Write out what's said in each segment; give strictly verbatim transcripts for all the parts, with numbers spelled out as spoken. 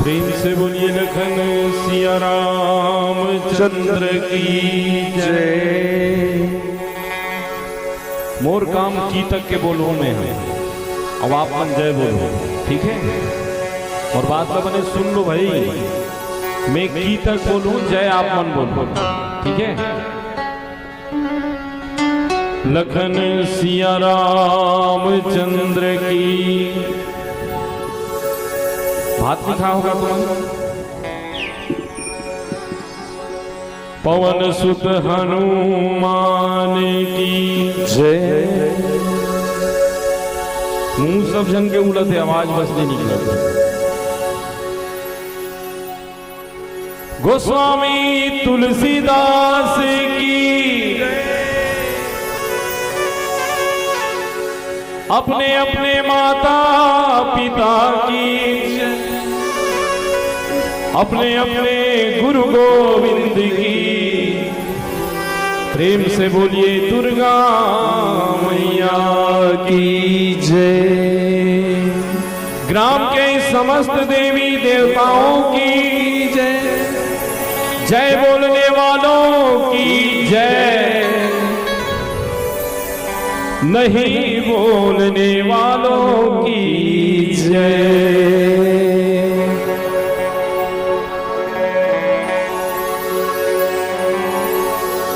प्रेम से बोलिए लखन सिया रामचंद्र की जय। मोर काम की तक के बोलूं मैं, अब आप मन जय बोलो, ठीक है? और बात ला बने सुन लो भाई, मैं की तक बोलूं, जय आप मन बोलो, ठीक है? लखन सिया रामचंद्र की। भात नहीं खाया होगा तुमन? पवन सुत हनुमान की जय। मुंह सब झन के उलत हे, आवाज बस नहीं निकलत। गोस्वामी तुलसीदास की, अपने अपने माता पिता की, अपने अपने गुरु गोविंद की। प्रेम से बोलिए दुर्गा मैया की जय। ग्राम के समस्त देवी देवताओं की जय। जय बोलने वालों की जय, नहीं बोलने वालों की जय।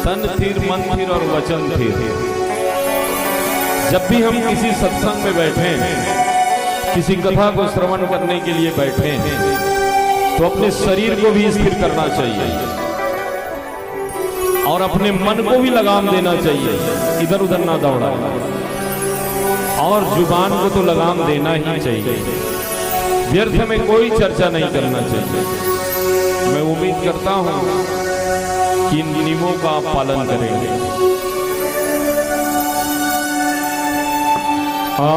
तन थिर, मन थिर और वचन थिर। जब भी हम किसी सत्संग में बैठें, किसी कथा को श्रवण करने के लिए बैठें, तो अपने शरीर को भी स्थिर करना चाहिए और अपने मन को भी लगाम देना चाहिए, इधर उधर ना दौड़ाए। और जुबान को तो लगाम देना ही चाहिए, व्यर्थ में कोई चर्चा नहीं करना चाहिए। मैं उम्मीद करता हूं कि इन नियमों का आप पालन करेंगे। आ,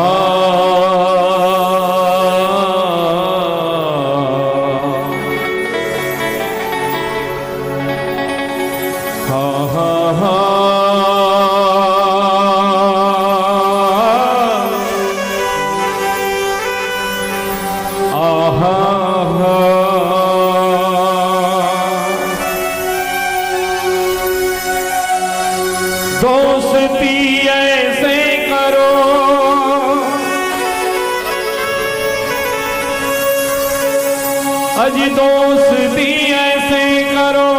हा, हा, हा। आहा, हा। दोस्ती ऐसे करो, अजी दोस्ती ऐसे करो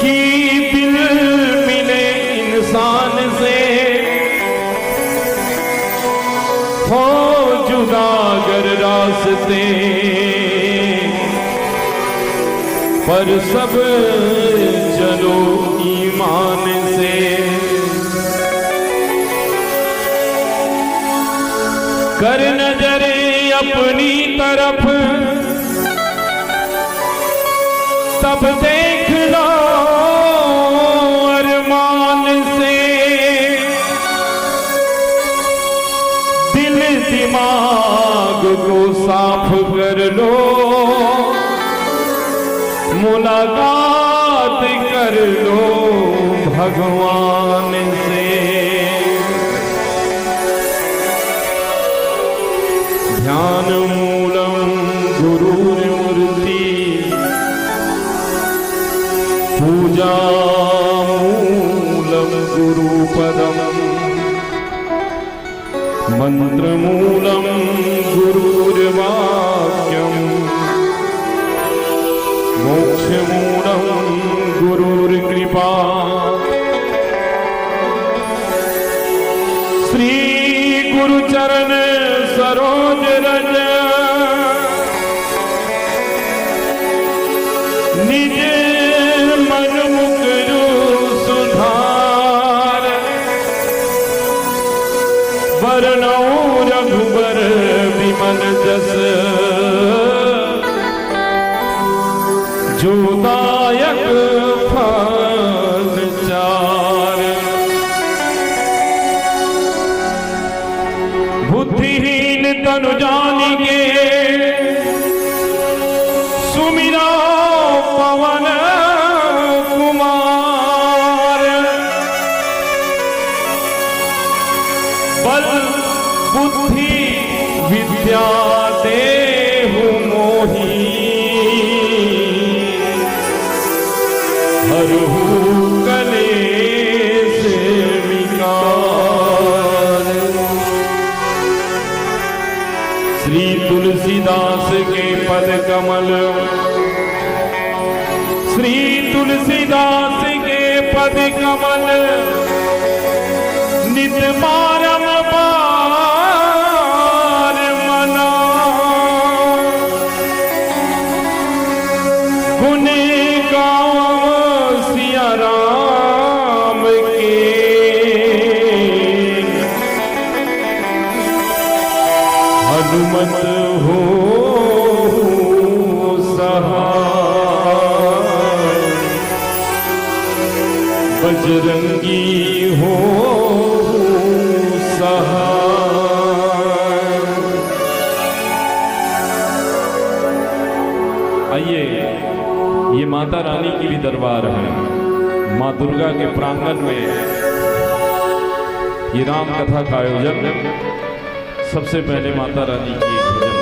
कि दिल मिले इंसान से, हो जुदा अगर रास्ते, पर सब चलो ईमान से। कर नजर अपनी तरफ, तब देख लो अरमान से। दिल दिमाग को साफ कर लो, मुलाकात कर लो भगवान से। ध्यान मूलम गुरुर्मूर्ति, पूजा मूलम गुरुपदम, मंत्र मूलम गुरुर्वाक्यम, मोक्ष मूलम गुरुर्कृपा। श्री गुरु चरण सरोज रज, निज मन मुकुरु सुधार। बरनउँ रघुबर बिमल जस, जो दायक फल चार। बुद्धिहीन तनु जानिके, सुमिरा पवन कुमार। बल बुद्धि विद्या देहु तुलसीदास के पद कमल, श्री तुलसीदास के पद कमल नित बारंबार मना। गुण गावँ सिया राम के, हनुमत होहू सहाय, बजरंगी होहू सहाय। आइए, ये माता रानी की भी दरबार है। माँ दुर्गा के प्रांगण में ये राम कथा का आयोजन। सबसे पहले माता रानी की एक भजन।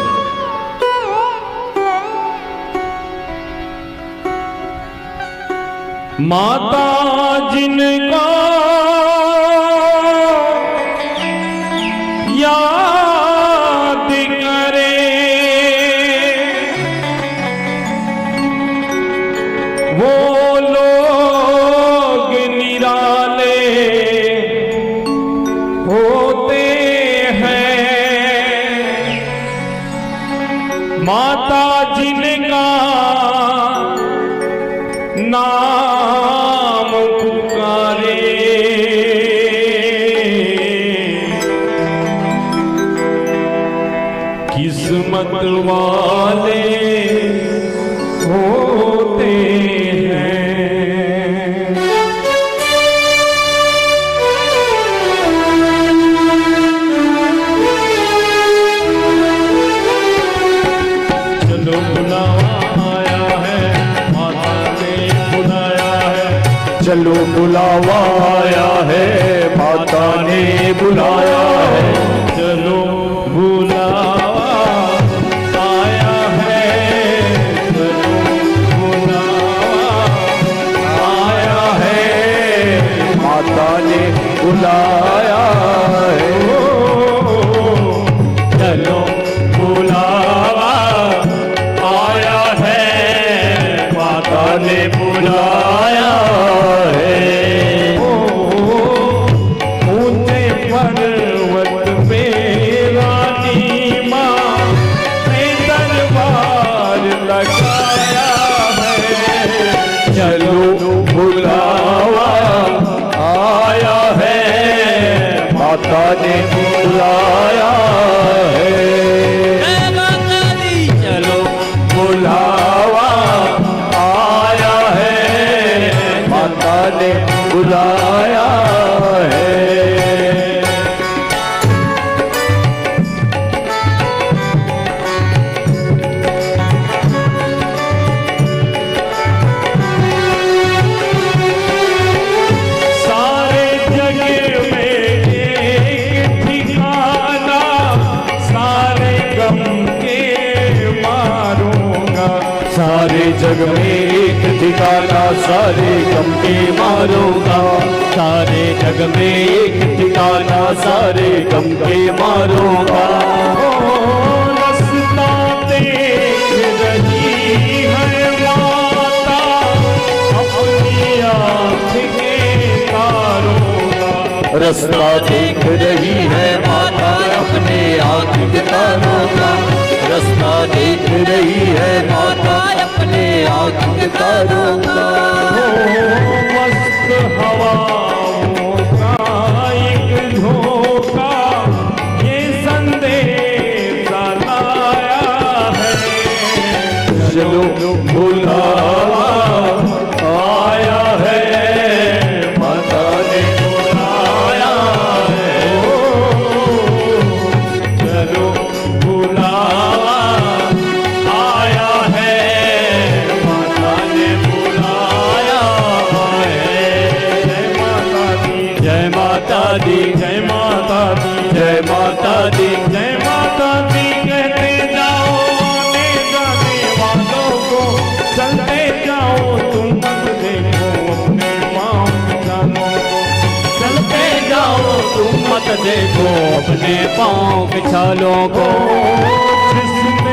माता जिनको याद करे, वो लोग निराले होते हैं। माता जिनका नाम पुकारे, किस्मत वाले होते हैं। चलो बुलावा आया है, माता ने बुलाया है। चलो बुलावा आया है, माता ने बुलाया है। चलो बुलावा आया है, चलो बुलावा आया है, माता ने बुलाया है। चलो बुलावा आया है, माता ने बुलाया है। ओ, ऊंचे पर्वत पे रानी माँ ने दरबार लगाया है। चलो बुलावा आया है, माता ने बुलाया है। जय माता दी। चलो बुलावा आया है, माता ने बुलाया है। सारे जग में एक ठिकाना, सारे गम के मारूंगा। सारे जग में एक ठिकाना, सारे गम के मारूंगा। सारे जग में एक ठिकाना, सारे गम के मारूंगा। ओ, रास्ता देख रही है माता, अपनी आँख के तारों का। रास्ता देख रही है माता, अपने आँख के तारों का। रास्ता देख रही है माता, अपने आँख के तारों का। ओ, मस्त हवाओं का एक झोंका, ये संदेश लाया है। चलो बुलावा आया है, माता ने बुलाया है। ओ, चलो बुलावा आया है, माता ने बुलाया है। जय माता दी, जय माता दी, जय माता दी, जय माता दी, जय माता दी कहते जाओ, आने जाने वालों को। चलते जाओ तुम, मत देखो अपने पाँव के छालों को। चलते जाओ तुम, मत देखो अपने पाँव के छालों को। जिसने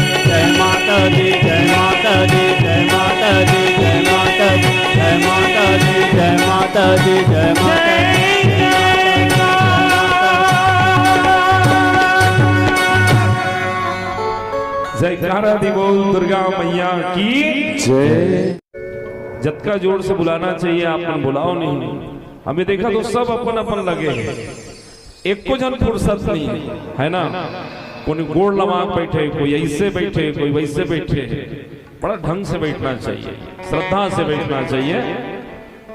जय माता दी, जय माता दी, जय माता दी, जय माता दी, जय माता दी, जय माता दी, जय माता दी। जयकारा दी बोल दुर्गा मैया की। जय। जतका जोर से बुलाना चाहिए, आप मन बुलाओ नहीं। हमें देखा तो सब अपन अपन लगे हैं, एको झन फुर्सत नहीं है, है ना? कोई गोड़ लमा के बैठे, कोई ऐसे बैठे, कोई वैसे बैठे। बड़ा ढंग से बैठना चाहिए, श्रद्धा से बैठना चाहिए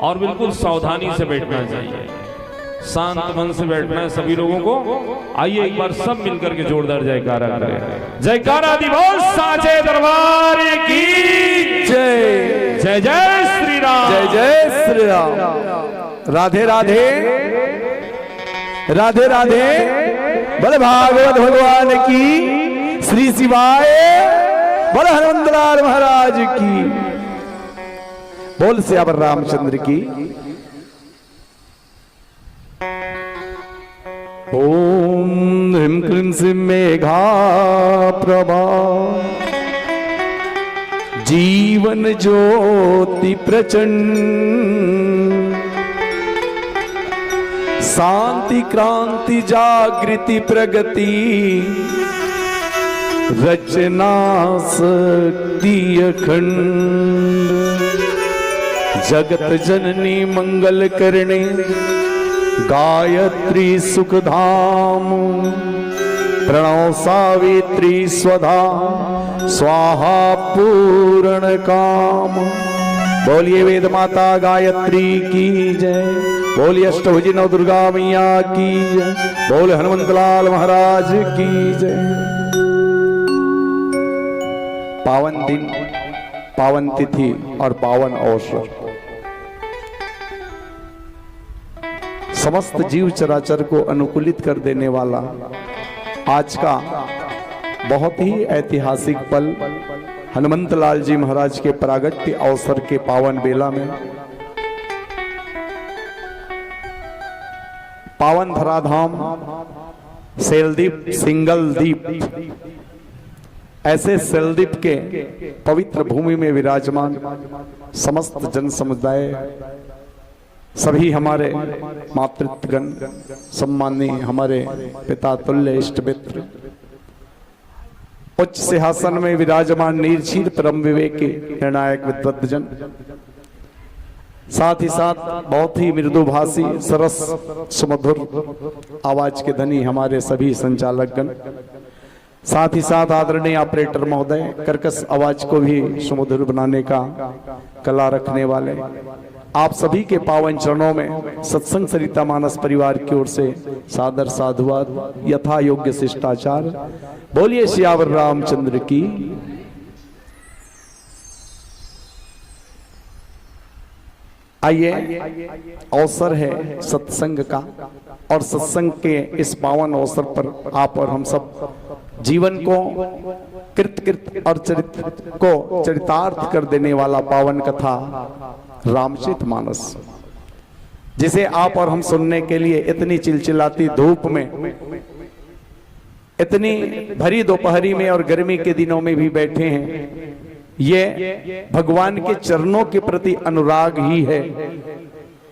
और बिल्कुल सावधानी से बैठना चाहिए, शांत मन से बैठना है सभी लोगों को। आइए, एक बार सब मिलकर के जोरदार जयकारा करें। जयकारा दी बोल साचे दरबार की जय। जय जय श्री राम। जय जय श्री राम। राधे राधे। राधे राधे। बोल भागवत भगवान की, श्री शिवाय। बोल हनुमंतलाल महाराज की। बोल सियावर रामचंद्र की। ओम ह्रीं क्लीं श्रीं मेघा प्रभा, जीवन ज्योति प्रचंड, शांति क्रांति जागृति प्रगति, रचना शक्ति अखंड। जगत जननी मंगल करणी, गायत्री सुखधाम, प्रणव सावित्री स्वधा, स्वाहा पूर्ण काम। बोलिए वेद माता गायत्री की जय। बोलिए अष्टभुजी नव दुर्गा मैया की जय। बोल हनुमंतलाल महाराज की जय। पावन दिन, पावन तिथि और पावन अवसर, समस्त जीव चराचर को अनुकूलित कर देने वाला आज का बहुत ही ऐतिहासिक पल, हनुमंतलाल जी महाराज के प्रागट्य अवसर के पावन बेला में पावन धराधाम सेलदीप सिंगल दीप, ऐसे सेलदीप के पवित्र भूमि में विराजमान समस्त जन समुदाय, सभी हमारे मातृगण, सम्माननीय हमारे पिता तुल्य इष्ट मित्र, उच्च सिंहासन में विराजमान नीरछीर परम विवेकी निर्णायक विद्वत जन, साथ ही साथ बहुत ही मृदुभाषी, सरस, सुमधुर आवाज के धनी हमारे सभी संचालकगण, साथ ही साथ आदरणीय ऑपरेटर महोदय, कर्कश आवाज को भी सुमधुर बनाने का कला रखने वाले, आप सभी के पावन चरणों में सत्संग सरिता मानस परिवार की ओर से सादर साधुवाद, यथा योग्य शिष्टाचार। बोलिए सियावर रामचंद्र की। आइए, अवसर है सत्संग का, और सत्संग के इस पावन अवसर पर आप और हम सब जीवन को कृत कृत और चरित को चरितार्थ कर देने वाला पावन कथा रामचरित मानस, जिसे आप और हम सुनने के लिए इतनी चिलचिलाती धूप में, इतनी भरी दोपहरी में और गर्मी के दिनों में भी बैठे हैं, ये भगवान के चरणों के प्रति अनुराग ही है,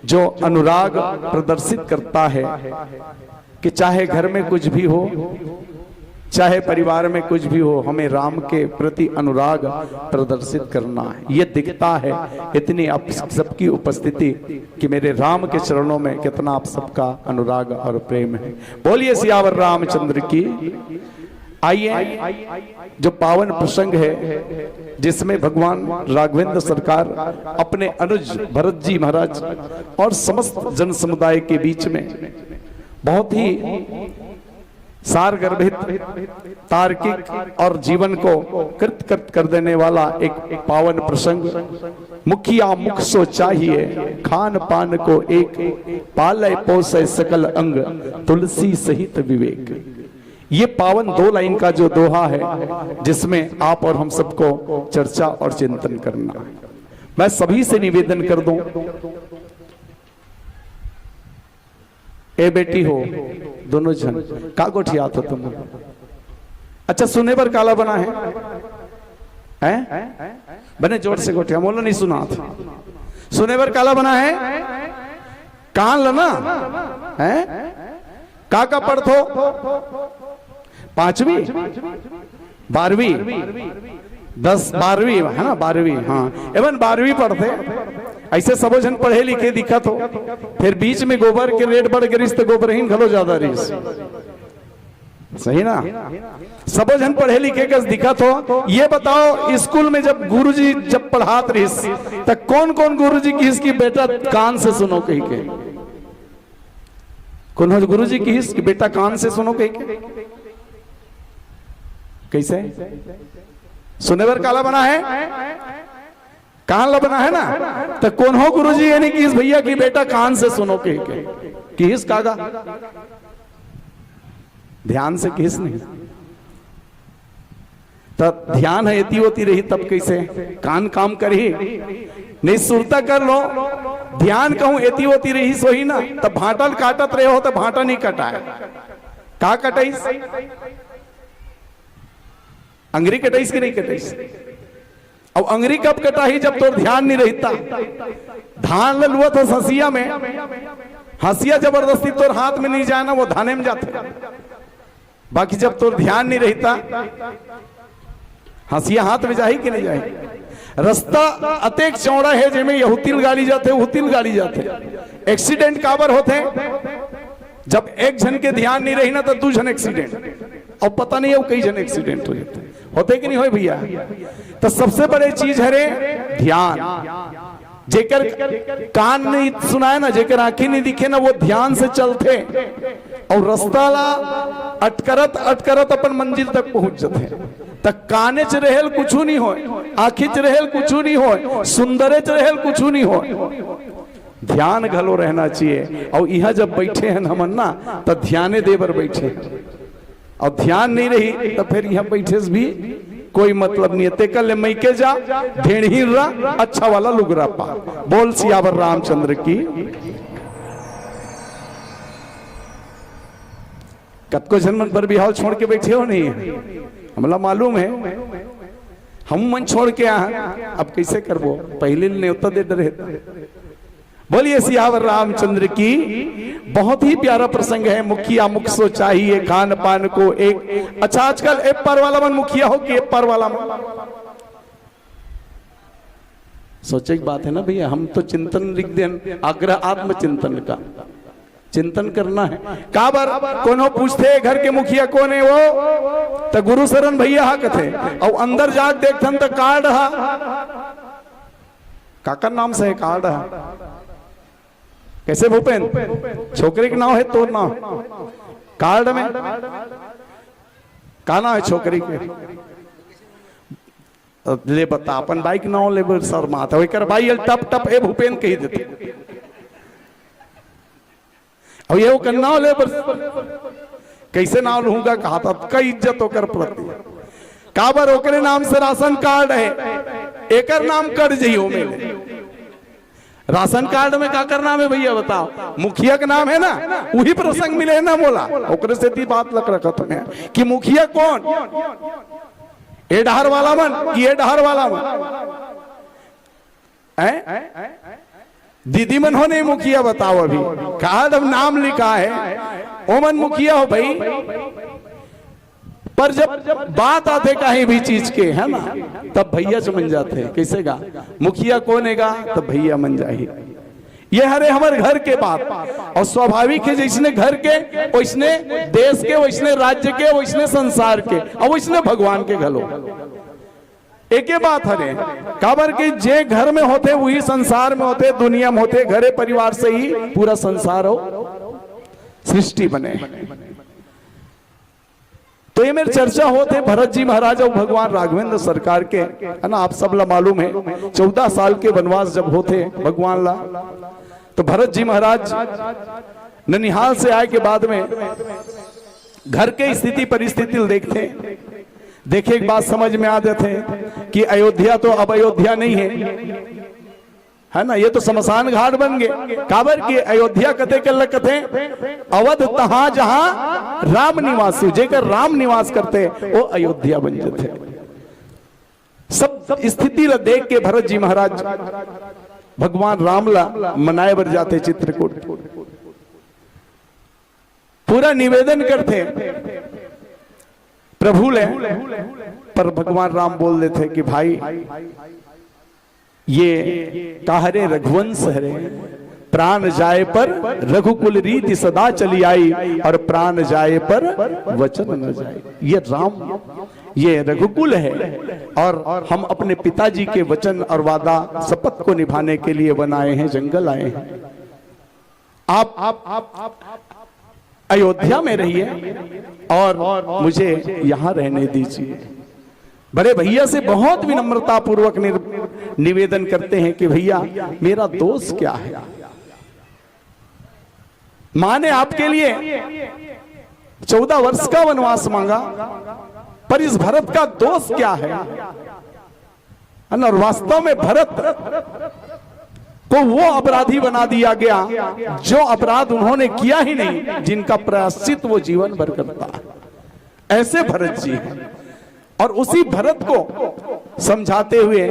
जो अनुराग प्रदर्शित करता है कि चाहे घर में कुछ भी हो, चाहे परिवार में कुछ भी हो, हमें राम के प्रति अनुराग प्रदर्शित करना है। ये दिखता है इतनी आप सबकी उपस्थिति कि मेरे राम के चरणों में कितना आप सबका अनुराग और प्रेम है। बोलिए सियावर रामचंद्र की। आइए, जो पावन प्रसंग है, जिसमें भगवान राघवेंद्र सरकार अपने अनुज भरत जी महाराज और समस्त जन समुदाय के बीच में बहुत ही सार गर्भित, तार्किक और जीवन को कृत कृत कर देने वाला एक पावन प्रसंग। मुखिया मुख सो चाहिए, खान पान को एक, पाले पोसे सकल अंग, तुलसी सहित विवेक। ये पावन दो लाइन का जो दोहा है, जिसमें आप और हम सबको चर्चा और चिंतन करना है, मैं सभी से निवेदन कर दूं, ए बेटी हो, दोनों झन, का गोठियात हो तुम? अच्छा, सुने बर काला बना है? हैं? बने जोर से गोठिया, मोला नहीं सुनात। सुने बर काला बना है? कान ल ना? हैं? का का पढ़थो? पांचवी? बारहवीं? दस, बारहवीं, है ना, बारहवीं, हाँ, एमन बारहवीं पढ़थे। ऐसे सबो झन पढ़े लिखे दिखत हो, फिर बीच में गोबर के रेट बढ़ गिरिस, तो गोबरहीन घलो ज्यादा रहिस, सही ना? सबो झन पढ़े लिखे कस दिखत हो। ये बताओ, स्कूल में जब गुरुजी जब पढ़ात रहिस, त कौन कौन गुरुजी किहिस कि बेटा कान से सुनो कहि के? कोनो गुरुजी किहिस कि बेटा कान से सुनो कहि के? कैसे? सुने बर काला बना है? कान ला बना है ना, तो कोनो गुरुजी ये नहीं किहिस भैया कि बेटा कान से सुनो कह के, किहिस कागा? ध्यान से किहिस नहीं। तो ध्यान है एती ओती रही तब कैसे कान काम करही? नहीं, सुरता कर लो, ध्यान कहूं एती ओती रही सोही ना, तब भांटा ल काटत रहे हो तो भांटा नहीं कटाए, का कटाइस? अंगरी कटाइस कि नहीं कटाइस? अब अंगरी कब कटाही? जब तोर ध्यान नहीं रहता। धान ल लुवत हस हंसिया में, हंसिया जबरदस्ती तोर हाथ में नहीं जाए ना, वो धाने में जाथे। बाकी जब तोर ध्यान नहीं रहता, हंसिया हाथ में जाही कि नहीं जाही? रस्ता अतेक चौड़ा है, जेमे यहूतिल गाड़ी जाथे, उहूतिल गाड़ी जाथे। एक्सीडेंट काबर होथे? जब एक झन के ध्यान नहीं रही ना, तो दू झन एक्सीडेंट, और पता नहीं है वो कई झन एक्सीडेंट हो जाथे, होथे कि नहीं होय भैया? तो सबसे बड़े चीज हरे ध्यान। जेकर कान नहीं सुनाए ना, जेकर आंखी नहीं दिखे ना, वो ध्यान से चलथे और रस्ता ला अटकरत अटकरत अपन मंजिल तक पहुंच जथे। त कानेच रहेल कुछू नहीं होय, आंखीच रहेल कुछू नहीं होय, सुंदरेच रहेल कुछू नहीं होय, ध्यान घलो रहना चाहिए। और इहां जब बैठे हैं हमन ना, त ध्याने दे बर बैठे हैं। और ध्यान नहीं रही तो फिर यहां बैठे से भी कोई मतलब नहीं है। तेकर ले मइके जा, ढेढ़हीन रह, अच्छा वाला लुगरा पा। बोल सियावर रामचंद्र की। कतको झन मन बर बिहाव छोड़ के बैठे हो नहीं, हमला मालूम है, हम मन छोड़ के आ, अब कैसे करबो? पहले नेवता दे डरे। बोलिए सियावर रामचंद्र की। बहुत ही प्यारा प्रसंग है। मुखिया मुख सो चाहिए खान पान को एक। अच्छा, आजकल एप पार वाला मन मुखिया हो कि एप पार वाला मन? सोचे की बात है ना भैया, हम तो चिंतन लिख देन, आग्रह आत्मचिंतन का चिंतन करना है। काबर कोनो पूछथे घर के मुखिया कौन है वो, त गुरु शरण भैया हा कथे, और अंदर जाके देखथन त कार्ड हा, काकर नाम से है कार्ड हा? कैसे भूपेन? छोकरी के नाम है, तोर नाम कार्ड में? का नाम है छोकरी के? ले बता, अपन बाई के नाम ले बर शर्मात है, एकर बाई ल टप टप ए भूपेन कही देथे। अब ये ओकर नाम ले बर, कैसे नाम लूंगा, कहा था, कई इज्जत ओकर प्रति। काबर ओकरे नाम से राशन कार्ड है, एकर नाम कट जइयो मेरे। राशन कार्ड में काकर नाम है भैया बताओ? मुखिया के नाम है ना, वही प्रसंग मिले है ना मोला, ओकरे सेती बात लग रखत हमें कि मुखिया कौन, ए डहर वाला मन कि ए डहर वाला मन? हैं? दीदी मन हो नहीं मुखिया, बताओ अभी कार्ड अब नाम लिखा है, ओमन मुखिया हो भाई। पर जब बात आथे कहीं भी चीज के, है ना, तब भैया समझ जाथे। कैसे गा? मुखिया कौन है गा? तब भैया मन जाही। ये हरे हमर घर के बात। और स्वाभाविक है, जैसने घर के, वैसने देश के, वैसने राज्य के, वैसने संसार के, और वैसने भगवान के घलो। एके बात हरे, काबर के जे घर में होथे, वही संसार में होथे, दुनिया में होथे। घरे परिवार से ही पूरा संसार हो, सृष्टि बने। तो ये मेर चर्चा होत हे भरत जी महाराज अउ भगवान राघवेंद्र सरकार के, है ना, आप सब ला मालूम है, चौदह साल के वनवास जब होत हे भगवान ला, तो भरत जी महाराज ननिहाल से आए के बाद में घर के स्थिति परिस्थिति ल देखथे, देखे के बाद समझ में आ जाथे कि अयोध्या तो अब अयोध्या नहीं है, है ना, ये तो शमशान घाट बन गए। काबर कि अयोध्या कते के लग कथे, अवध तहां जहां राम निवासी, जेकर राम निवास करते, वो अयोध्या बन जाते। सब स्थिति ला देख के भरत जी महाराज भगवान राम ला मनाए बर जाते चित्रकूट। पूरा निवेदन करते प्रभु ले, पर भगवान राम बोल देते कि भाई, ये काहरे रघुवंश हरे, प्राण जाए पर रघुकुल रीति सदा चली आई, और प्राण जाए पर वचन न जाए। ये राम, ये रघुकुल है, और हम अपने पिताजी के वचन और वादा शपथ को निभाने के लिए वन आए हैं, जंगल आए हैं। आप, आप, आप, आप अयोध्या में रहिए और मुझे यहाँ रहने दीजिए। बड़े भैया से बहुत विनम्रता पूर्वक निर-, निवेदन करते हैं कि भैया, मेरा दोष क्या है? माँ ने आपके लिए चौदह वर्ष का वनवास मांगा, पर इस भरत का दोष क्या है? है ना? और वास्तव में भरत को वो अपराधी बना दिया गया, जो अपराध उन्होंने किया ही नहीं, जिनका प्रायश्चित वो जीवन भर करता है। ऐसे भरत जी हैं। और उसी भरत को समझाते हुए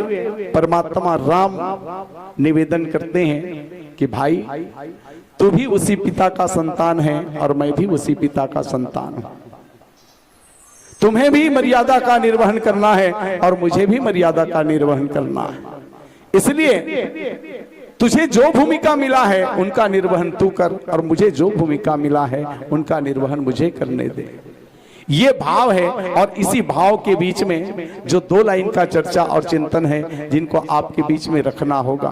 परमात्मा राम निवेदन करते हैं कि भाई, तू भी उसी पिता का संतान है और मैं भी उसी पिता का संतान हूं। तुम्हें भी मर्यादा का निर्वहन करना है और मुझे भी मर्यादा का निर्वहन करना है। इसलिए तुझे जो भूमिका मिला है, उनका निर्वहन तू कर, और मुझे जो भूमिका मिला है, उनका निर्वहन मुझे करने दे। ये भाव है। और इसी भाव के बीच में जो दो लाइन का चर्चा और चिंतन है, जिनको आपके बीच में रखना होगा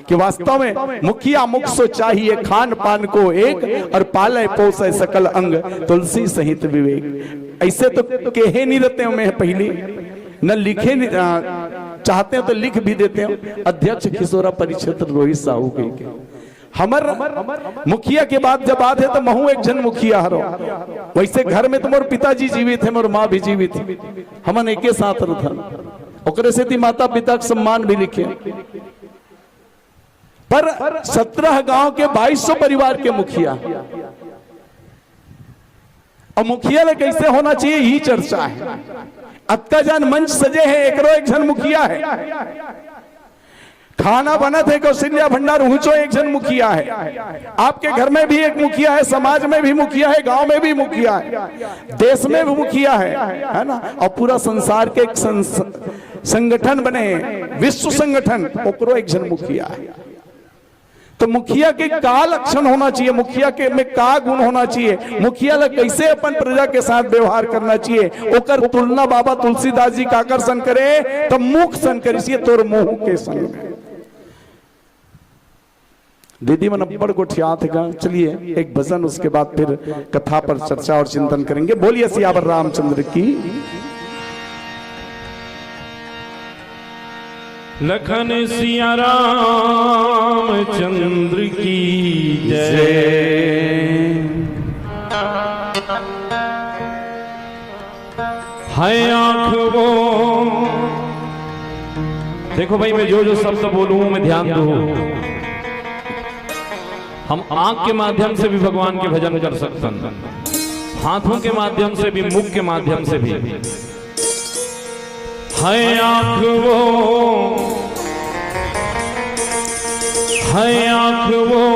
कि वास्तव में मुखिया मुख सो चाहिए खान पान को एक, और पाले पोसे सकल अंग तुलसी सहित विवेक। ऐसे तो कहे नहीं रहते हो, मैं पहली न लिखे नहीं, आ, चाहते हैं तो लिख भी देते हैं। अध्यक्ष खिसोरा परिक्षेत्र रोहित साहू के, हमर मुखिया के बात जब बात है तो महू एक झन मुखिया हरो। वैसे घर में तो मोर पिताजी जीवित है, मोर माँ भी जीवित है, हमन एके साथ रथन। ओकरे सेती माता पिता के सम्मान भी लिखे। पर सत्रह गांव के बाईस सौ परिवार के मुखिया, अब मुखिया ले कैसे होना चाहिए, यही चर्चा है। अतका जन मंच सजे है, एकरो एक झन मुखिया है। खाना बनत है कौशल्या भंडार, उहचो एक झन मुखिया है। आपके घर में भी एक मुखिया है, समाज में भी मुखिया है, गांव में भी मुखिया है, देश में भी मुखिया है, है ना? और पूरा संसार के एक संस-, संगठन बने, विश्व संगठन, ओकरो एक झन मुखिया है। तो मुखिया के का लक्षण होना चाहिए, मुखिया के में का गुण होना चाहिए, मुखिया ला कैसे अपन प्रजा के साथ व्यवहार करना चाहिए, ओकर तुलना बाबा तुलसीदास जी काकर संग करे, तो मुख संग करे, इसलिए तोर मुंह के संग में। दीदी मन अब्बड़ गोठियात हे गा। चलिए एक भजन, उसके बाद फिर कथा पर चर्चा और चिंतन करेंगे। बोलिए सियावर रामचंद्र की। लखन सिया रामचंद्र की जय। है आंख वो, देखो भाई, मैं जो जो शब्द बोलूं, मैं ध्यान दूं। हम आंख के माध्यम से भी भगवान के भजन कर सकते हैं, हाथों के माध्यम से भी, मुख के माध्यम से भी। है आंख वो, है आंख वो,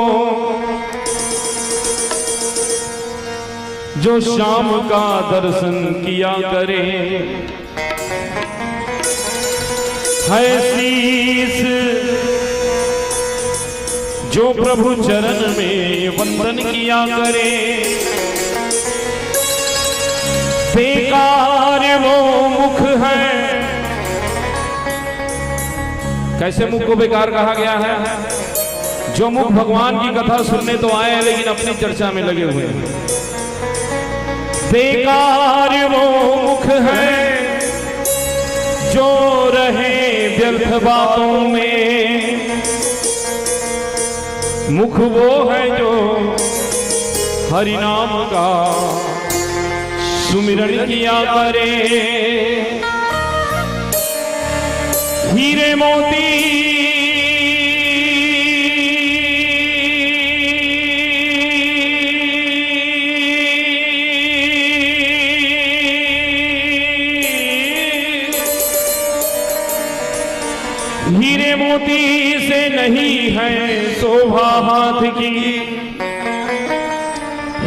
जो श्याम का दर्शन किया करे। है शीश जो प्रभु चरण में वंदन किया करे। बेकार वो मुख है। कैसे मुख को बेकार कहा गया है? जो मुख भगवान की कथा सुनने तो आए हैं, लेकिन अपनी चर्चा में लगे हुए हैं। बेकार वो मुख है जो रहे व्यर्थ बातों में। मुख वो है जो हरि नाम का सुमिरन किया करे। हीरे मोती हीरे मोती से नहीं है शोभा हाथ की।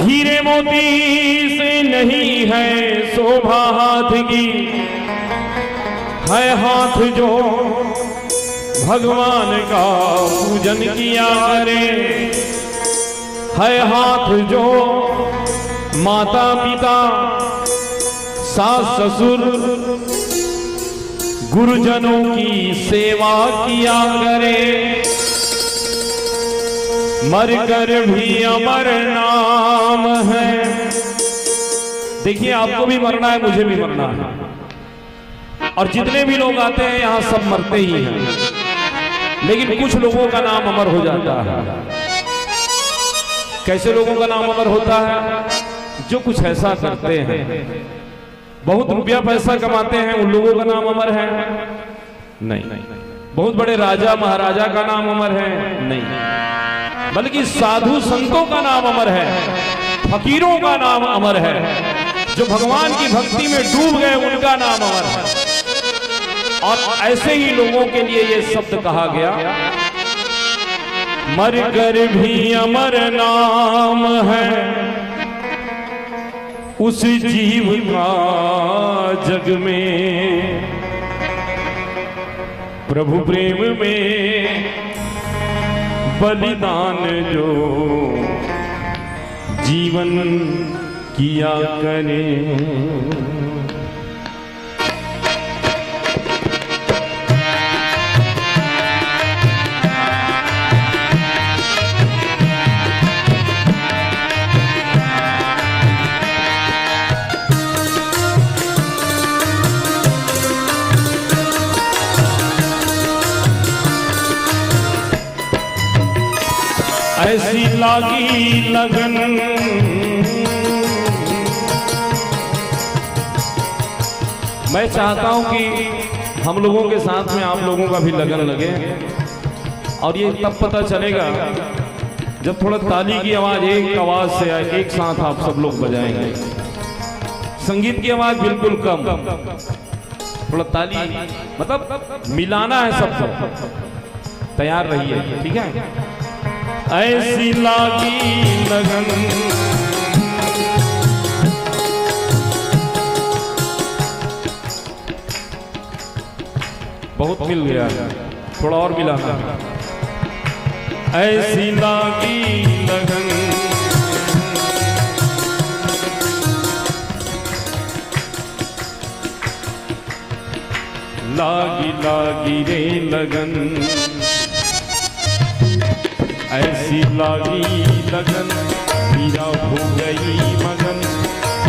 हीरे मोती से नहीं है शोभा हाथ की। है हाथ जो भगवान का पूजन किया करे। है हाथ जो माता पिता, सास ससुर, गुरुजनों की सेवा किया करे। मरकर भी अमर नाम है। देखिए, आपको भी मरना है, मुझे भी मरना है, और जितने भी लोग आते हैं, यहाँ सब मरते ही हैं। लेकिन कुछ लोगों का नाम अमर हो जाता है। कैसे लोगों का नाम अमर होता है? जो कुछ ऐसा करते हैं, बहुत रुपया पैसा कमाते हैं, उन लोगों का नाम अमर है? नहीं। बहुत बड़े राजा महाराजा का नाम अमर है? नहीं। बल्कि साधु संतों का नाम अमर है, फकीरों का नाम अमर है, जो भगवान की भक्ति में डूब गए, उनका नाम अमर है। और ऐसे ही लोगों के लिए ये शब्द कहा गया, मर कर भी अमर नाम है उस जीव का जग में, प्रभु प्रेम में बलिदान जो जीवन किया करें। ऐसी लागी लगन। मैं चाहता हूं कि हम लोगों के साथ में आप लोगों का भी लगन लगे, और ये तब पता चलेगा जब थोड़ा ताली की आवाज एक आवाज से आए, एक साथ आप सब लोग बजाएंगे। संगीत की आवाज बिल्कुल कम, थोड़ा ताली, मतलब, मिलाना है सबको। तैयार रहिए, ठीक है? ऐसी लागी लगन। बहुत मिल गया, थोड़ा और मिलाना। ऐसी लागी लगन। लागी लागी रे लगन, ऐसी लागी लगन, मीरा हो गई मगन।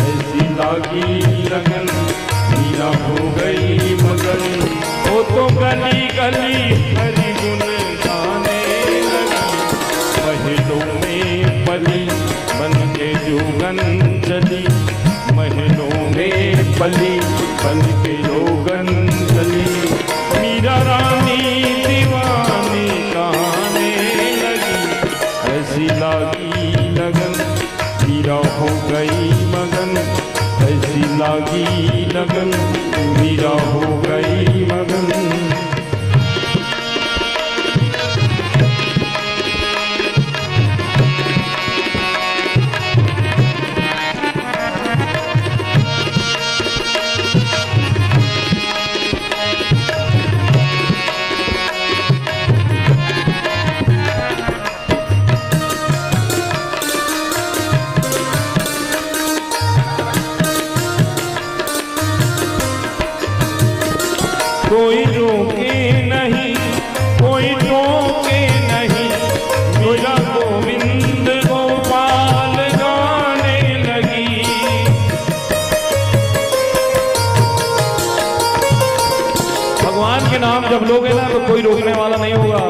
ऐसी लागी लगन, मीरा हो गई मगन। वो तो गली गली हरि गुण गाने लगी, महलों में पली बन के जोगन चली, महलों में पली बन के जोगन चली। मीरा रानी दीवानी कहाने लगी, ऐसी लागी लगन, मीरा हो गई मगन। ऐसी लागी लगन, मीरा हो गई मगन। कोई रोके नहीं, कोई टोके नहीं, मीरा गोविंद गोपाल गाने लगी। भगवान के नाम जब लोगे ना, तो कोई रोकने वाला नहीं होगा।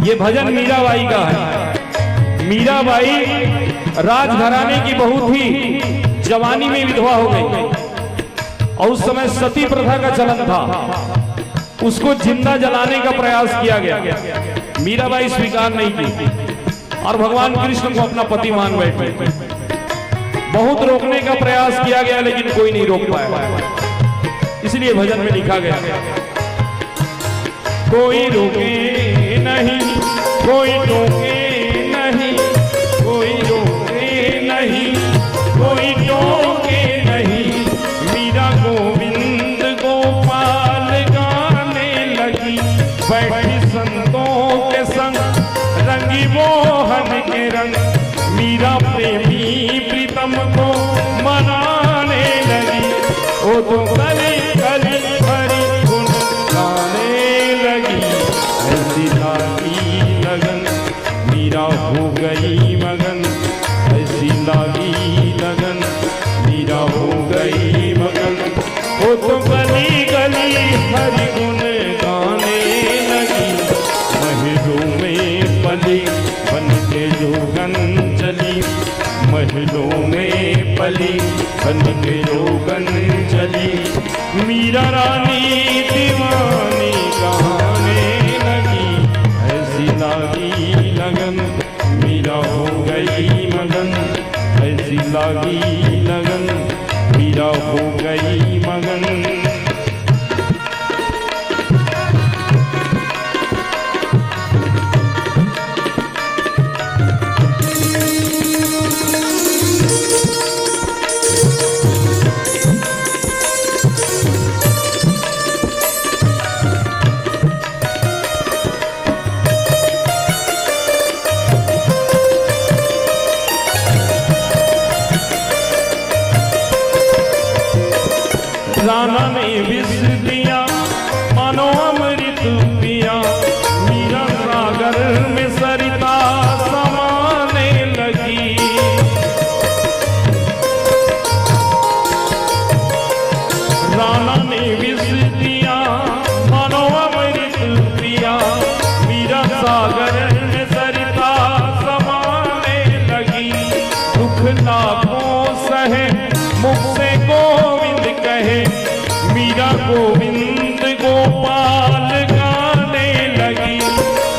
ये भजन मीराबाई का है। मीराबाई राजघराने की बहू थी, जवानी में विधवा हो गई और उस समय सती प्रथा का चलन था। उसको जिंदा जलाने का प्रयास किया गया, मीराबाई स्वीकार नहीं की और भगवान कृष्ण को अपना पति मान बैठी। बहुत रोकने का प्रयास किया गया, लेकिन कोई नहीं रोक पाया, इसलिए भजन में लिखा गया। कोई रोके नहीं, कोई टोके नहीं, कोई रोके नहीं, कोई टोके नहीं। मीरा गोविंद गोपाल गाने लगी, बैठी संतों के संग, रंगी मोहन के रंग। मीरा प्रेमी प्रीतम को मनाने लगी, वो तो कली कली हरि गुण गाने लगी। ऐसी लागी लगन, मीरा हो गई मगन। ऐसी लागी लगन, मीरा हो गई मगन। वो तो गली गली हरि गुण गाने लगी। चली, बन के जोगन चली, महलों में पली, बन के जोगन चली। मीरा रानी दीवानी कहाने लगी, ऐसी लागी लगन, मीरा हो गई मगन, ऐसी लागी लगन, मीरा हो गई मगन। राना ने विष दिया, मानो अमृत पिया, मीरा सागर में सरिता समाने लगी। राना ने विष दिया, मानो अमृत पिया, मीरा सागर में सरिता समाने लगी। दुख लाखों सहे, मुख से गोविंद कहे, मीरा गोविंद गोपाल गाने लगी।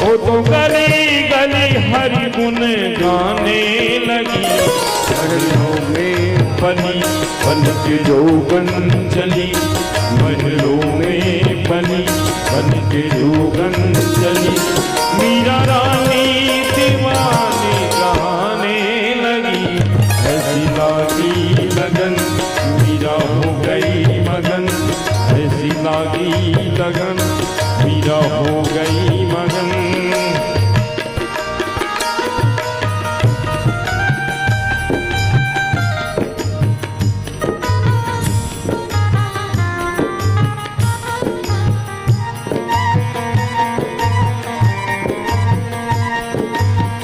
वो तो गली गली हरि गुण गाने लगी। महलों में पली, बन के जोगन चली, महलों में पली, बन के जोगन चली। मीरा रानी दीवानी कहाने लगी, ऐसी लागी लगन, मीरा हो गई मगन, ऐसी लागी लगन, मीरा हो गई मगन।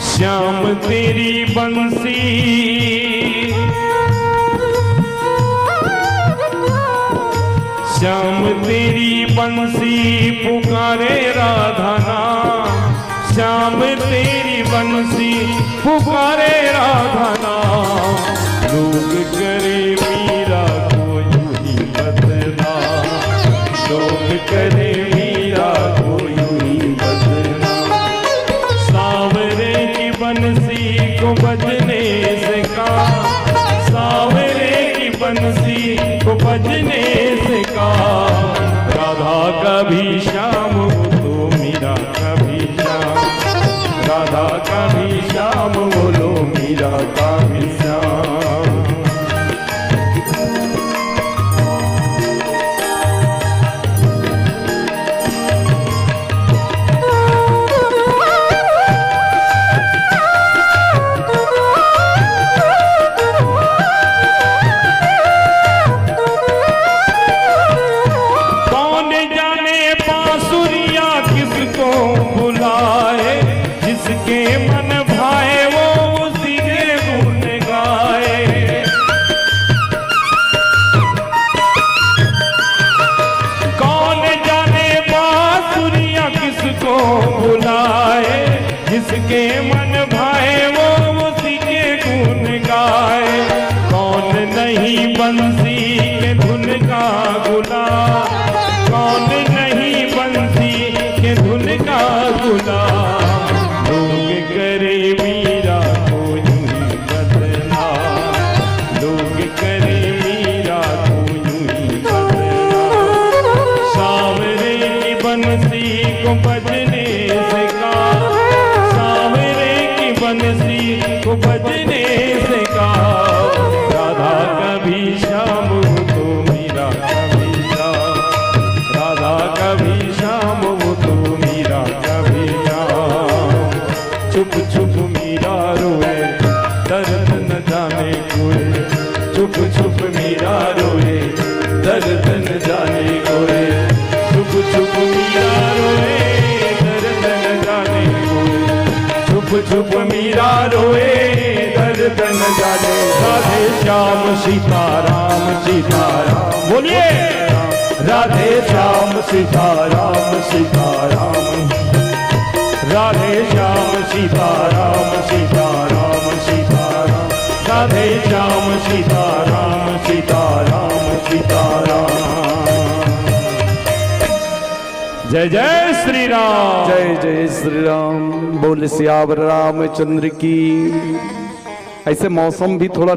श्याम तेरी बंसी, श्याम तेरी बंसी पुकारे राधा नाम। श्याम तेरी बंसी पुकारे राधा नाम। लोग करे मीरा को यूं ही बदनाम, लोग करे मीरा को यूं ही बदनाम। सांवरे की बंसी को बजने से काम, सांवरे की बंसी को बजने से काम। राधा का भी श्याम वो तो मीरा का भी श्याम, राधा का भी श्याम बोलो, मीरा का भी श्याम। कौन जाने बांसुरिया किसको बुलाए, जिसके मन भाए वो उसी के गुण गाए। कौन जाने बांसुरिया किसको बुलाए, जिसके मन भाए वो उसी के गुण गाए। कौन नहीं बंसी के धुन का गुलाम, कौन नहीं बंसी के धुन का गुलाम। लोग करे मीरा को यूं ही बदनाम, लोग करे मीरा को यूं ही बदनाम। सांवरे की बंसी को बजने से काम, सांवरे की बंसी को बजने से काम। राधा का भी श्याम वो तो मीरा का भी श्याम, राधा का भी श्याम वो तो मीरा का भी श्याम। छुप छुप मीरा रोए, दर्द न जाने कोई। छुप छुप मीरा रोए, दर्द न जाने कोई। छुप छुप मीरा रोए, दर्द न जाने कोई। छुप छुप मीरा रोए, दर्द न जाने। राधे श्याम सीताराम, सीताराम। बोलिए। राधे श्याम सीताराम, सीताराम। राधे श्याम सीताराम, सीताराम सीताराम, राधे श्याम सीताराम, सीताराम सीताराम। जय जय श्री राम। जय जय श्री राम। बोल सियावर रामचंद्र की। ऐसे मौसम भी थोड़ा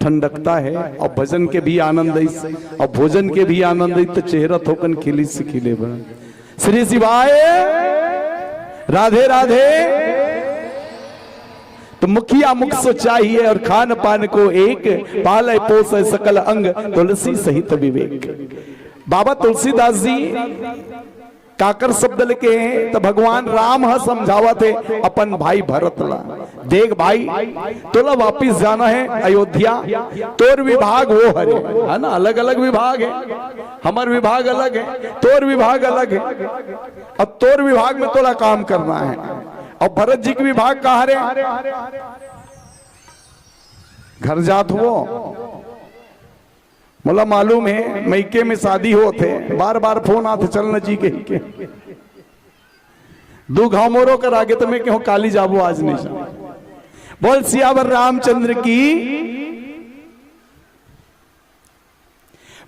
ठंडकता है और भजन के भी आनंद है, और भोजन के भी आनंद है, तो चेहरा थोकन खिली से खिले बा। श्री शिवाय, राधे राधे। तो मुखिया मुख सो चाहिए और खान पान को एक, पाले पोसे सकल अंग तुलसी सहित विवेक। बाबा तुलसीदास जी काकर शब्द लेके हे, तो भगवान राम ह समझावत हे अपन भाई भरत ला, देख भाई, तोला वापिस जाना है अयोध्या, तोर विभाग वो हरे, है ना, अलग अलग विभाग है, हमर विभाग अलग है, तोर विभाग अलग है। अब तोर विभाग में तोला काम करना है। अब भरत जी के विभाग का हरे? घर जात हुओ, मोला मालूम है, मइके में शादी होत हे, बार बार फोन आत हे, "चल न जी," कहिके। दू घाव मोरो कर आगे तो मैं कहूँ, "काली जाबो, आज नहीं जाबो।" बोल सियावर रामचंद्र की।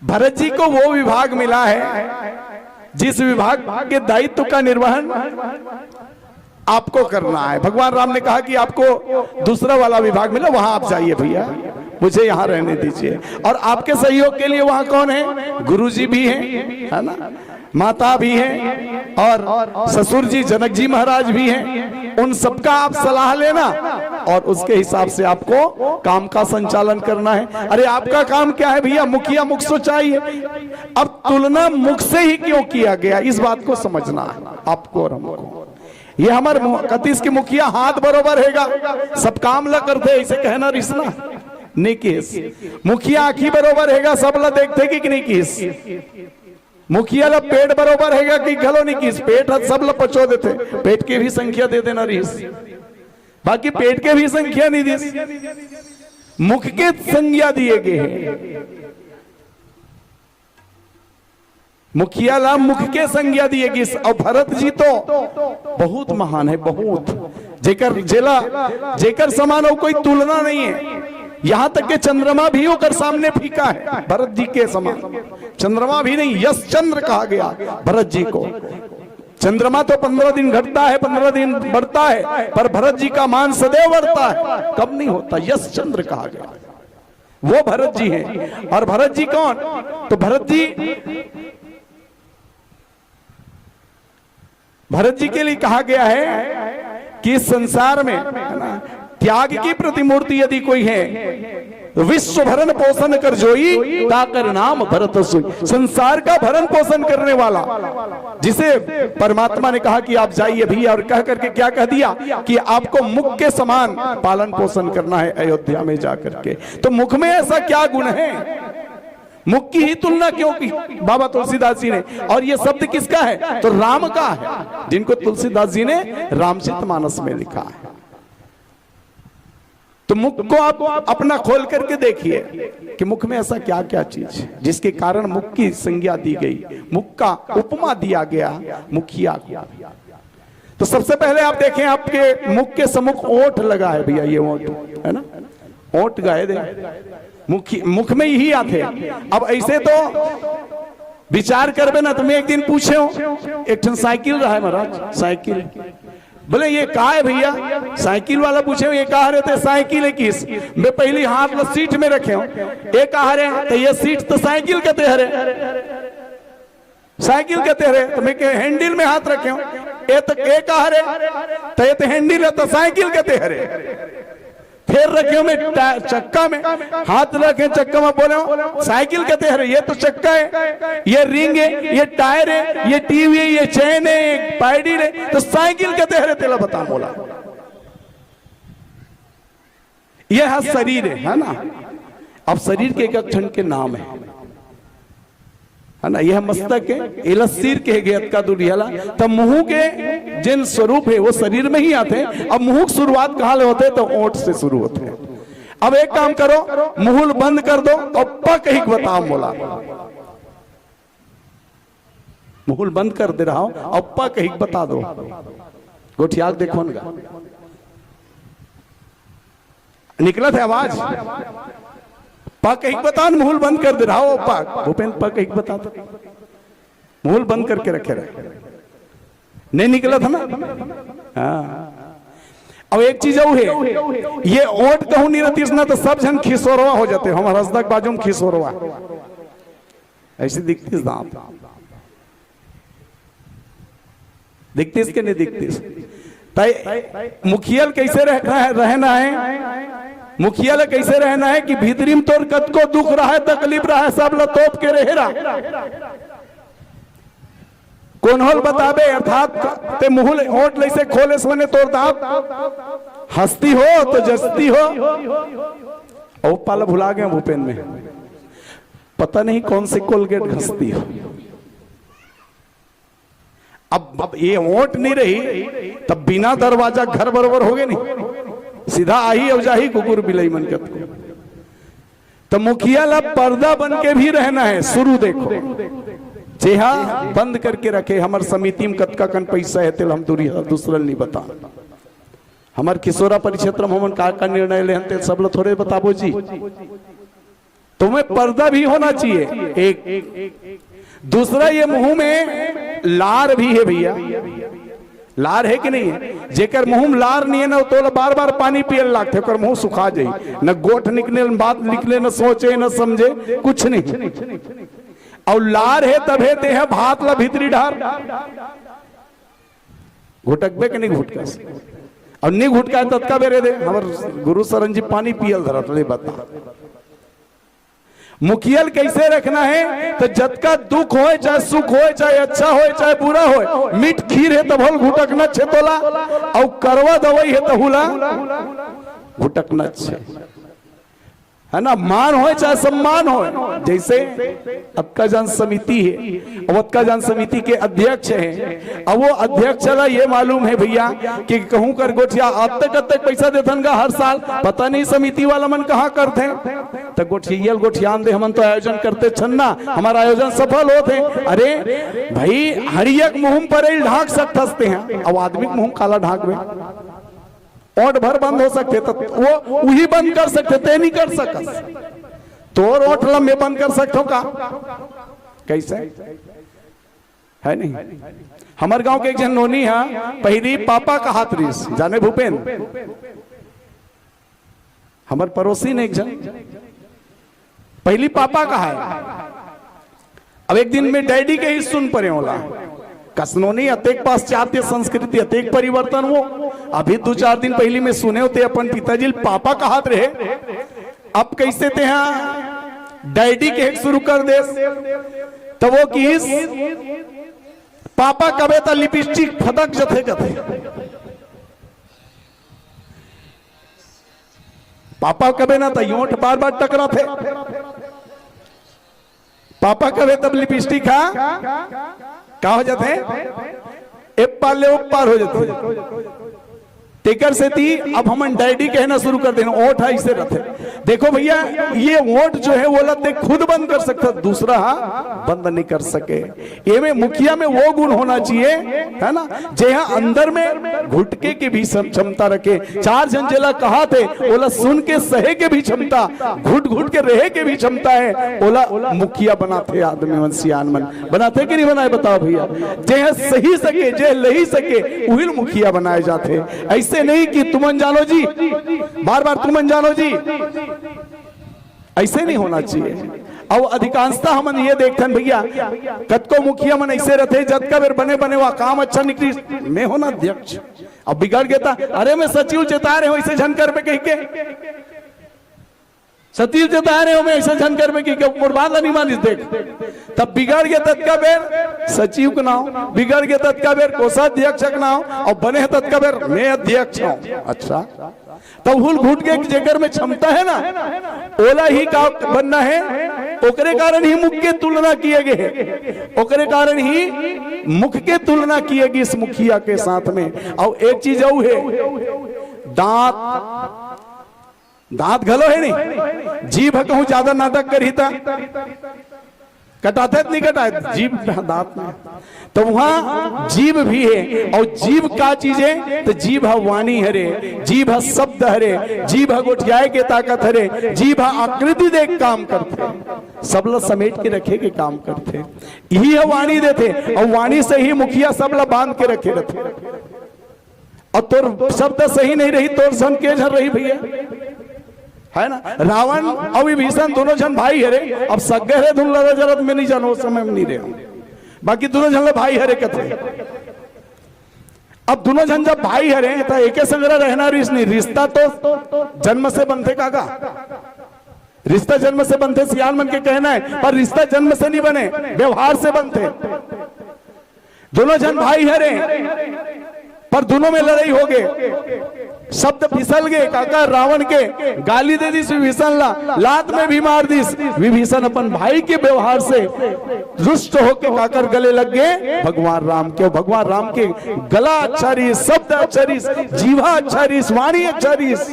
भरत जी को वो विभाग मिला है जिस विभाग के दायित्व का निर्वहन आपको करना है। भगवान राम ने कहा कि आपको दूसरा वाला विभाग मिला, वहां आप जाइए भैया, मुझे यहाँ रहने दीजिए। और आपके सहयोग के लिए वहां कौन है? गुरु जी भी हैं, है ना, माता भी हैं, और ससुर जी जनक जी महाराज भी हैं। उन सबका आप सलाह लेना और उसके हिसाब से आपको काम का संचालन करना है। अरे, आपका काम क्या है भैया? मुखिया मुख सो चाहिए। अब तुलना मुख से ही क्यों किया गया, इस बात को समझना है आपको और हमको। ये हमर मु-, कतिस के मुखिया हाथ बरोबर हेगा, सब काम ला करथे, ऐसे कहना रिसना नहीं किस। मुखिया आँखी बरोबर हेगा, सब ला देखथे कि नहीं किस। मुखिया ला पेट बरोबर हेगा कि घलो नहीं किस, पेट ह सब ला पचो देथे, पेट के भी संख्या दे देना रिस, बाकी पेट के भी संख्या नहीं दिस, मुख के संज्ञा दिए गए हैं। मुखिया ला मुख के संज्ञा दिए गिस। और भरत जी तो बहुत महान है, बहुत, जेकर जेला, जेकर समान और कोई तुलना नहीं है। यहाँ तक के चंद्रमा भी ओकर सामने फीका है, भरत जी के समान चंद्रमा भी नहीं। यश चंद्र कहा गया भरत जी को। चंद्रमा तो पंद्रह दिन घटता है, पंद्रह दिन बढ़ता है, पर भरत जी का मान सदैव बढ़ता है, कम नहीं होता। यश चंद्र कहा गया, वो भरत जी हैं। और भरत जी कौन? तो भरत जी, भरत जी के लिए कहा गया है कि इस संसार में, है ना, त्याग की प्रतिमूर्ति यदि कोई है, विश्व भरण पोषण कर जोई, ताकर नाम भरत सोई। संसार का भरण पोषण करने वाला, जिसे परमात्मा ने कहा कि आप जाइए भैया, और कह करके क्या कह दिया कि आपको मुख के समान पालन पोषण करना है अयोध्या में जाकर के। तो मुख में ऐसा क्या गुण है? मुख की ही तुलना क्यों की बाबा तुलसीदास जी ने? और ये शब्द किसका है? तो राम का है, जिनको तुलसीदास जी ने रामचरित मानस में लिखा है। तो मुख को आप अपना खोल करके देखिए कि मुख में ऐसा क्या क्या चीज है जिसके कारण मुख की संज्ञा दी गई, मुख का उपमा दिया गया मुखिया को। तो सबसे पहले आप देखें, आपके मुख के सम्मुख ओठ लगा है भैया, ये ओठ है ना, ओठ गाए दे, मुख, मुख में यही आते। अब ऐसे तो विचार करबे ना, तो मैं एक दिन पूछे हूँ, एक ठन साइकिल रहा है महाराज, साइकिल, बोले, "ये का है भैया?" साइकिल वाला पूछे, "ये का हरे?" ते, "साइकिल है किस?" मैं पहली हाथ ला सीट में रखे हूँ, "ये का हरे?" तो ये सीट तो साइकिल कहते हरे, साइकिल कहते हरे। तो मैं कहे, "हैंडल में हाथ रखे हूँ, ये तो ये का हरे?" तो ये तो हैंडल है, तो साइकिल कहते हरे। फिर रखे हूँ मैं टा-, चक्का में, हाथ रखे चक्का में, बोले हूँ, "साइकिल कहते हरे, ये तो चक्का है, ये रिंग है, ये टायर है, ये टीवी है, ये चेन है, ये पैडल है, तो साइकिल कहते हरे, तेला बता मोला।" यह शरीर है, है ना? अब शरीर के एक एक ठन के नाम है, है ना? यह मस्तक है, एला सिर के गे अतका दूर यला, तब मुंह के जिन स्वरूप है वो शरीर में ही आते हैं। अब मुंह की शुरुआत कहाँ ले होते हैं? तो ओठ से शुरू होते हैं। अब एक काम करो, मुहुल बंद कर दो और प कहिक बताओ मोला। मुहुल बंद कर दे रहा हूं, अब प कहिक बता दो। गोठिया के देखो न गा। निकलत हे आवाज। पा कहिके बता न, मुहूं ल बंद कर दे रहा हो पा। भूपेन, पा कहिके बता तो। मुहूं ल बंद करके रखे रहे। नहीं निकलत हे ना? हाँ। अब एक चीज अउ हे, ये ओंठ कहूं नहीं रहतिस ना त सब झन खिसोरवा हो जाते। हमर हसदा के बाजू में खिसोरवा। अइसे दिखतिस दांत। दिखतिस के नहीं दिखतिस? तय मुखिया ल कइसे रहना हे, रहना हे? मुखिया ल कइसे रहना हे कि भीतरी में तोर कतको दुख रहे, तकलीफ रहे, सब ल तोप के रहे रहा। कोनो ल बताबे, अर्थात ते मुहूं ल ओंठ ल अइसे खोले से मने तोर दांत हंसती हो तो जचती हो। अउ पा ल भुला गए भूपेन में, पता नहीं कौन से कोलगेट घसती हो। अब, अब ये ओंठ नहीं रही, तब बिना दरवाजा घर बरोबर होगे नहीं, सीधा आही अउ जाही कुकुर बिलई मन कतको। त मुखिया ला पर्दा बन के भी रहना हे। शुरू देखो, जेहा बंद करके रखे, हमर समिति में कतका कन पैसा हे, तेला हम दूरी, दूसरा ल नहीं बता। हमर किसोरा परिक्षेत्र में हमन का, का निर्णय ले हन, तेला सब ल थोरे बताबो जी। तुम्हें पर्दा भी होना चाहिए। एक दूसरा, ये मुहूं में लार भी हे भइया, लार हे कि नहीं हे? जेकर मुहूं में लार नहीं हे ना, तोला बार बार पानी पिये ल लागथे, ओकर मुहूं सुखा जाही, न गोठ निकले, न बात निकले, न सोचे, न समझे, कुछ नहीं। अउ लार हे तभे तेहा भात ला भीतरी डार घुटकबे के नहीं घुटकस। अउ नहीं घुटकाय ततका बेर ए दे, हमर गुरु सरन जी पानी पिये ल धरत ले बता। मुखिया ल कइसे रखना हे, त जतका दुख होय, चाहे सुख होय, चाहे अच्छा होय, चाहे बुरा होय, मीठ खीर हे तभो ल घुटकना हे तोला, अउ करवा दवई हे तहू ला घुटकना हे। हे ना, मान होय चाहे सम्मान होय, जइसे अतका जन समिति हे, अब अतका जन समिति के अध्यक्ष हे, अब वो अध्यक्ष ला ये मालूम हे भइया कि कहूं कर गोठिया अतक अतक पैसा देथन गा हर साल, पता नहीं समिति वाला मन कहां करथे। त गोठिया ल गोठियान दे, हमन तो आयोजन करते छन ना, हमर आयोजन सफल होत हे। अरे भई, हड़िया के मुहूं म परई ल ढांक सकथस तेहा, अउ आदमी के मुहूं म काला ढांकबे? ओंठ भर बंद हो सकथे, त वो उही बंद कर सकथे, ते नहीं कर सकस। तोर ओंठ ल मैं बंद कर सकथंव का? कइसे? हे नहीं? हमर गांव के एक झन नोनी हे, पहिली पापा कहात रिहिस, जाने भूपेन, हमर पड़ोसी ने एक झन, पहिली पापा कहाय। अब एक दिन में डैडी कहिस सुन परे ओला। कस नोनी, अतेक पाश्चात्य संस्कृति, अतेक परिवर्तन हो। अभी दू चार दिन पहिली में सुनेंव ते अपन पिताजी ल पापा कहात रहे, अब कइसे तेहा डैडी कहे के शुरू कर देस? त वो किहिस, पापा कबे त लिपस्टिक फदक जथे कथे। पापा कबे ना त ओंठ बार बार टकराथे। पापा कबे तब लिपस्टिक हा का हो जाथे? ए पार ले ओ पार हो जाथे। तेकर सेती अब हमन डैडी कहना शुरू कर देन, ओंठ हा अइसे रथे। देखो भइया, ये ओंठ जो हे, ओला ते खुद बंद कर सकथस, दूसरा हा बंद नहीं कर सके। एमे मुखिया में वो गुण होना चाहिए, हे ना, जेहा अंदर में घुटके के भी सम-, क्षमता रखे। चार झन जेला कहाथे, ओला सुन के सहे के भी क्षमता, घुट घुट के रहे के भी क्षमता हे, ओला मुखिया बनाथे आदमी मन, सियान मन। बनाथे कि नहीं बनाय, बताओ भइया? जेहा सही सके, जे लही सके, उही ल मुखिया बनाय जाथे। अइसे नहीं कि तुमन जानो जी, बार बार तुमन जानो जी, अइसे नहीं होना चाहिए। अउ अधिकांशतः हमन ये देखथन भइया, कतको मुखिया मन अइसे रथे, जतका बेर बने बने वा काम अच्छा निकलिस, मैं हों ना अध्यक्ष, अब बिगड़ गे त, अरे मैं सचिव ल चेताय रहेंव, अइसे झन करबे कहिके। सचिव ल चेताय रहेंव मैं, अइसे झन करबे कहिके, मोर बात ला नहीं मानिस देख। तब बिगड़ गे ततका बेर सचिव के नांव, बिगड़ गे ततका बेर कोषाध्यक्ष के नांव, अउ बने हे ततका बेर मैं अध्यक्ष हंव। अच्छा, तब हुल घुट के जेकर में क्षमता हे ना, ओला ही का बनना हे, ओकरे कारण ही मुख के तुलना किए गे हे, ओकरे कारण ही मुख के तुलना किए गिस मुखिया के साथ में। अउ एक चीज अउ हे, दांत, दांत घलो हे नहीं, जीभ कहूं ज्यादा नाटक करही त कटाथे त नहीं कटाय, जीभ, दांत में। तो वहां जीभ भी हे, अउ जीभ का चीज हे? तो जीभ ह वाणी हरे, जीभ ह शब्द हरे, जीभ ह गोठियाय के ताकत हरे, जीभ ह आकृति दे के काम करथे, सब ल समेट के रखे के काम करथे। इही ह वाणी देथे, अउ वाणी से ही मुखिया सब ल बांध के रखे रथे। अउ तोर शब्द सही नहीं रही, तोर झन के झन रही भैया, है ना? रावण अउ विभीषण दोनों झन भाई हरे, अब सगे हरे, धुन लड़ा जरत में नहीं जानो, उस समय में नहीं रहे, बाकी दोनों झन ल भाई हरे कथे। अब दोनों झन जब भाई हरे त एके संग रहना रिस नहीं, रिश्ता तो जन्म से बनथे काका, रिश्ता जन्म से बनथे, सियान मन के कहना है, पर रिश्ता जन्म से नहीं बने, व्यवहार से बनथे। दोनों झन भाई हरे, पर दोनों में लड़ाई हो गे, शब्द फिसल गे। काका, रावण के गाली दे दिस विभीषण ला, लात में भी मार दिस। विभीषण अपन भाई के व्यवहार से रुष्ट होके काकर गले लग गे भगवान राम के। भगवान राम के गला अच्छा रहिस, शब्द अच्छा रहिस, जीवा अच्छा रहिस, वाणी अच्छा रहिस।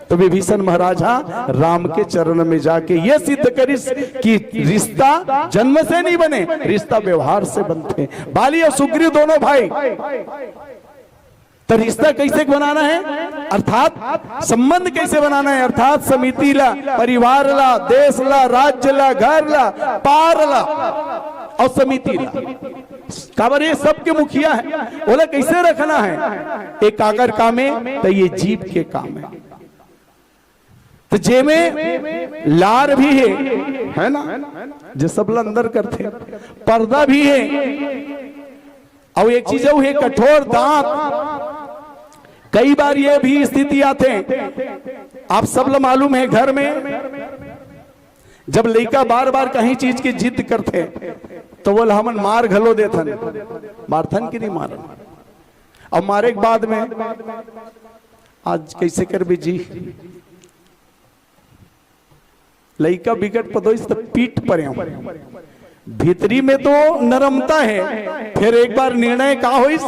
तो विभीषण महाराज हा राम के चरण में जाके ये सिद्ध करिस कि रिश्ता जन्म से नहीं बने, रिश्ता व्यवहार से बनथे। बाली अउ सुग्रीव दोनों भाई, तो रिश्ता कैसे बनाना है, अर्थात संबंध कैसे बनाना है, अर्थात समिति ला, परिवार ला, देश ला, राज्य ला, घर ला, पार ला, अउ समिति ला। काबर ये सबके मुखिया है, ओला कैसे रखना है, एक काकर काम है, तो ये जीभ के काम है। तो जेमे लार भी है, है ना, जे सब ला अंदर करथे, पर्दा भी है, अउ एक चीज अउ है, कठोर दांत। कई बार ये भी स्थिति आथे, आप सब ला मालूम है, घर में जब लइका बार बार कहीं चीज की जिद करथे, तो वो हमन मार घलो देथन, मारथन कि नहीं मारन? अब मारे के बाद में आज कैसे करबे जी, लइका बिगट पदोइस त पीट परे हूं। भीतरी में तो नरमता है, फिर एक बार निर्णय का होइस,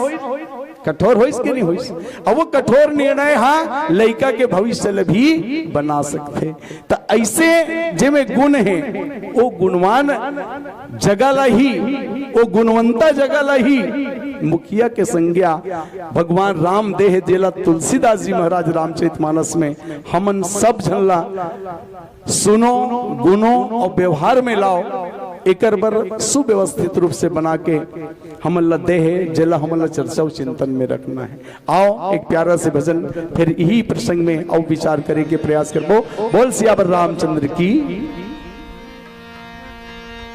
कठोर होइस कि नहीं होइस? अब वो कठोर निर्णय हा लइका के भविष्य ल भी बना सकथे। त ऐसे जेमे गुण है, वो गुणवान जगह ला ही, वो गुणवंता जगह ला ही मुखिया के संज्ञा भगवान राम दे हे, जेला तुलसीदास जी महाराज रामचरित मानस में हमन सब झन ला सुनो, गुनो अउ व्यवहार में लाओ, एकर बर सुव्यवस्थित रूप से बना के हमन ला दे हे, जेला हमन ला चर्चा अउ चिंतन में रखना है। आओ, एक प्यारा से भजन, फिर यही प्रसंग में अउ विचार करे के प्रयास करबो। बोल सियावर रामचंद्र की।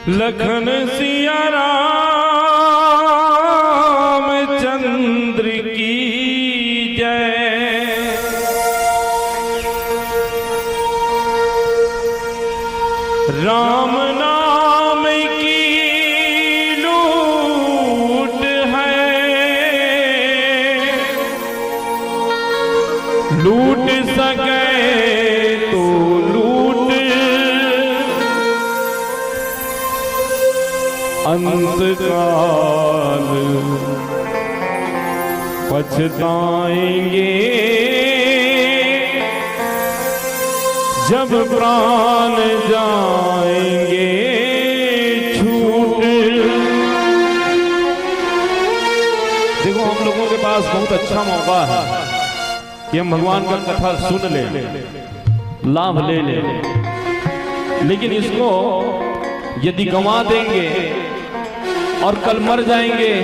लखन सिया रामचंद्र की जय। राम नाम की लूट है, लूट सके तो लूट, अंत काल पछताएंगे, जब प्राण जाएंगे छूट। देखो, हम लोगों के पास बहुत अच्छा मौका है कि हम भगवान का कथा सुन लें, लाभ ले लें, लेकिन इसको यदि गंवा देंगे और कल मर जाएंगे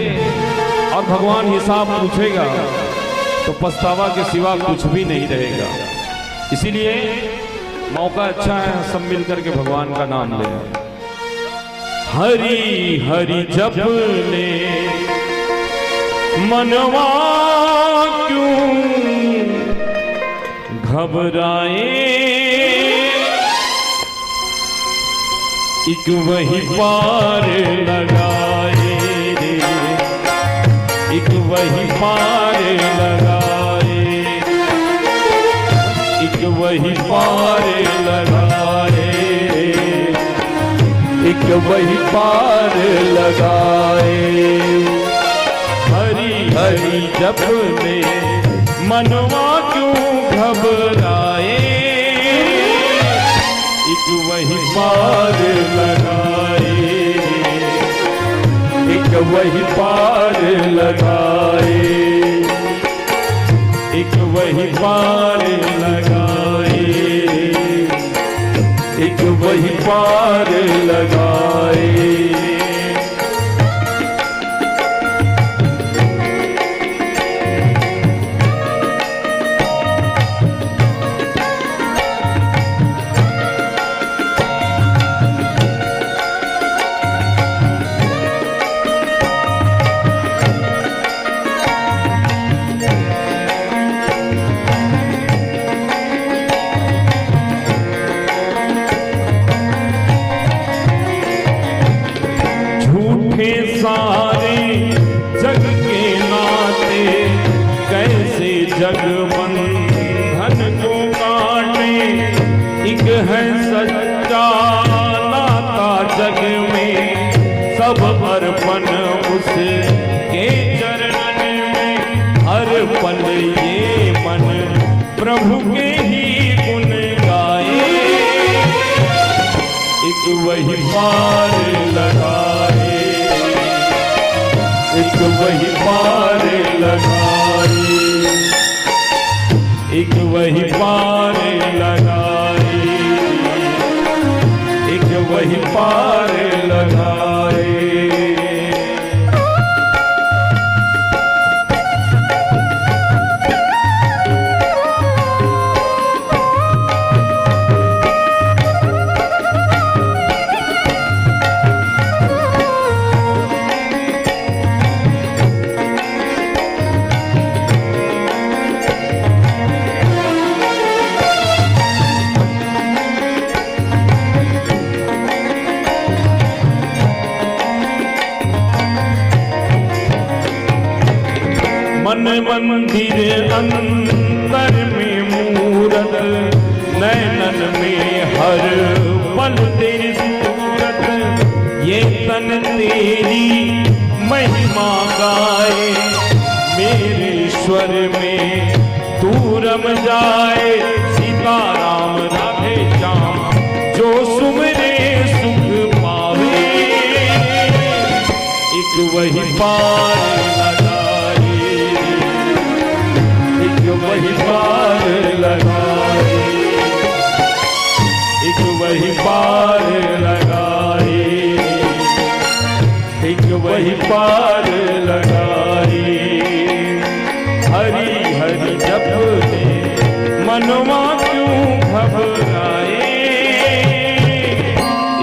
और भगवान हिसाब पूछेगा, तो पछतावा के सिवा कुछ भी नहीं रहेगा। इसीलिए मौका अच्छा है, सब मिल करके भगवान का नाम लें। हरि हरि जप ले मनवा क्यों घबराए, एक वही पार लगाए रे, एक वही पार लगाए, एक वही पार लगाए, एक वही पार लगाए। हरि हरि जप में मनवा क्यों घबराए, एक वही पार लगाए। एक वही पार लगाए, एक वही पार लगाए, एक वही पार लगाए। झूठे सारे जग के नाते, कैसे जग बंधन को काटे। एक है सच्चा नाता जग में, सब अर्पण उसके चरणन में। हर पल ये मन प्रभु के ही गुण गाए। एक वही पार लगाए, एक वही पार लगाए, एक वही पार लगाए, एक वही पार लगाए। मन मंदिर अंतर में मूरत, नैनन में हर पल तेरी सूरत। ये तन तेरी महिमा गाए, मेरे स्वर में तू रम जाए। सीताराम राधे श्याम जो सुमरे सुख पावे। एक वही पार लगाए, एक वही पार लगाए, एक वही पार लगाए, एक वही पार लगाए। हरि हरि जपते मनवा क्यों घबराए।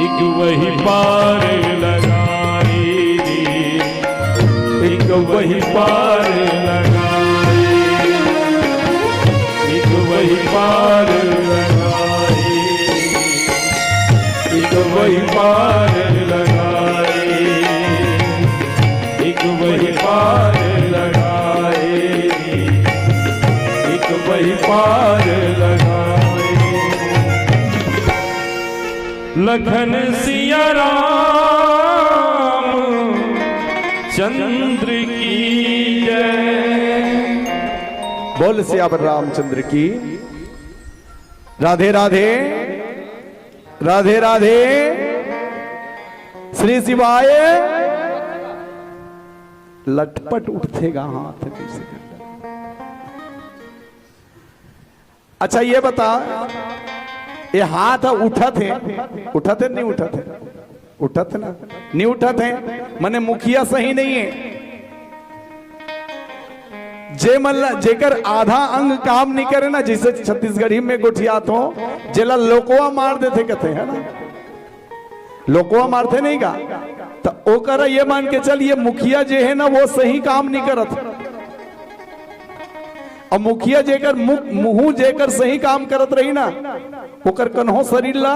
एक वही पार लगाए, एक वही पार लगाए, एक वही पार लगाए, एक वही पार लगाए, एक वही पार लगाए, एक वही पार लगाए। लखन सिया राम चंद्र की जय। बोल सियावर रामचंद्र की। राधे राधे, राधे राधे। श्री शिवाय। लटपट उठथे गा हाथ में से। अच्छा, ये बता, ये हाथ उठत हे, उठत हे, नहीं उठत हे? उठत हे ना, नहीं उठत हे? मने मुखिया सही नहीं है। जे मन ला, जेकर आधा अंग काम नहीं करे ना, जिसे छत्तीसगढ़ी में गोठियात हो, जेला लोकवा मार देथे कथे, है ना? लोकवा मारथे नहीं का? त ओकरा ये मान के चल, ये मुखिया जे है ना, वो सही काम नहीं करत। अब मुखिया जेकर मुख, मुंह जेकर सही काम करत रही ना, ओकर कन्हो शरीर ला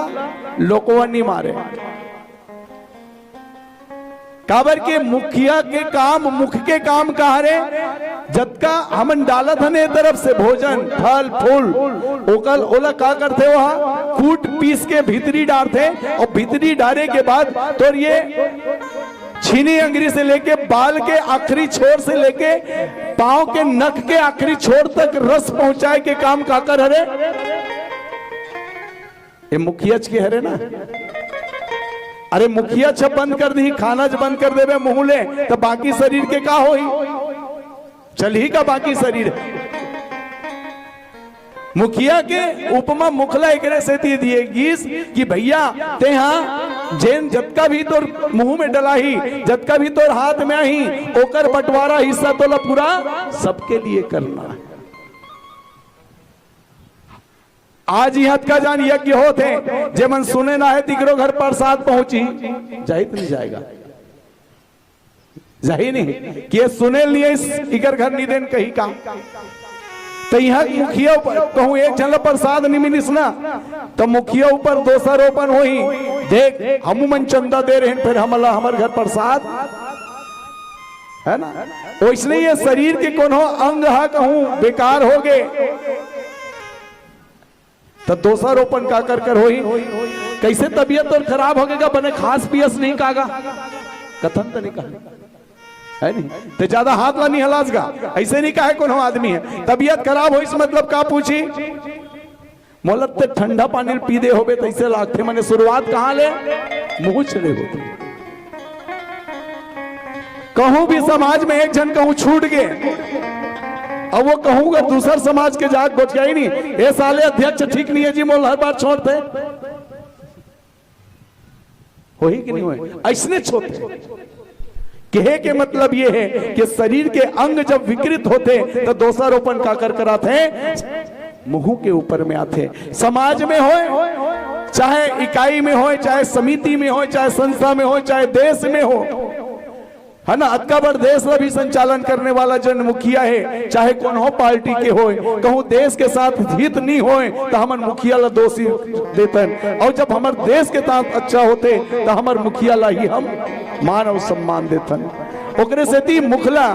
लोकवा नहीं मारे। काबर के मुखिया के काम, मुख के काम का हरे? जतका हमन डालत हन ए तरफ से भोजन, फल, फूल, ओकर, ओला का करथे? ओहा कूट पीस के भीतरी डारथे, और भीतरी डारे के बाद तोर ये छीनी अंगरी से लेके बाल के आखिरी छोर से लेके पांव के नख के आखिरी छोर तक रस पहुंचाए के काम काकर हरे? ये मुखियाच के हरे ना। अरे, मुखिया जब बंद कर दी, खाना जब बंद कर देबे मुंह ले, तो बाकी शरीर के का होही? चलही का बाकी शरीर? मुखिया के उपमा मुखला एकरे सेती दिए गीस कि भैया, तेहा जेन जतका भी तोर मुंह में डलाही, जतका भी तोर हाथ में आही, ओकर बंटवारा हिस्सा तोला पूरा सबके लिए करना है। आज इहाँ अतका जान यज्ञ होत हे, जेमन सुने ना हे, तिकरो घर प्रसाद पहुंची, जाही त नहीं जाएगा? जाही नहीं कि ये सुने लिए इस, इकर घर निदेन कही का। तो यहाँ मुखिया ऊपर कहूँ एक झन ला प्रसाद नहीं मिलिस ना, तो मुखिया ऊपर दोषारोपण होही, देख, हमू मन चंदा दे रहे हैं, फिर हमला हमर घर प्रसाद, है ना? वैसने ये शरीर के कोनो अंग हा कहूँ बेकार हो गए, तो दोषारोपण काकर कर होही? कैसे तबीयत तोर खराब हो गएगा, बने खास पियस नहीं कागा? कथन तो नहीं कहा, है नहीं? ते ज्यादा हाथ ला नहीं हलास गा, ऐसे नहीं कहे कोनो आदमी है। तबीयत खराब होइस मतलब का पूछी? मोला ते ठंडा पानी पी दे होबे तैसे लागथे। मने शुरुआत कहाँ ले? मुंह चले होते। कहूं भी समाज में एक झन कहूं छूट गए, अब वो कहूंगा दूसर समाज के जाके गोठियाही नहीं, "ए साले अध्यक्ष ठीक नहीं है जी, मोला हर बार छोड़ते।" होही कि नहीं होय? ऐसने छोड़ते। कहे के मतलब ये है कि शरीर के अंग जब विकृत होते तो दोषारोपण काकर कराथे? मुंह के ऊपर में आथे। समाज में होय, चाहे इकाई में होय, चाहे समिति में होय, चाहे संस्था में होय, चाहे देश में हो, है ना, अतका बड़ देश ला भी संचालन करने वाला जन मुखिया है, चाहे कोनो पार्टी के होय, कहूं देश के साथ हित नहीं होय, तो हमन मुखिया ला दोषी देतन। और जब हमर देश के साथ अच्छा होते, तो हमर मुखिया ला ही हम मान और सम्मान देतन। ओकरे सेती मुखला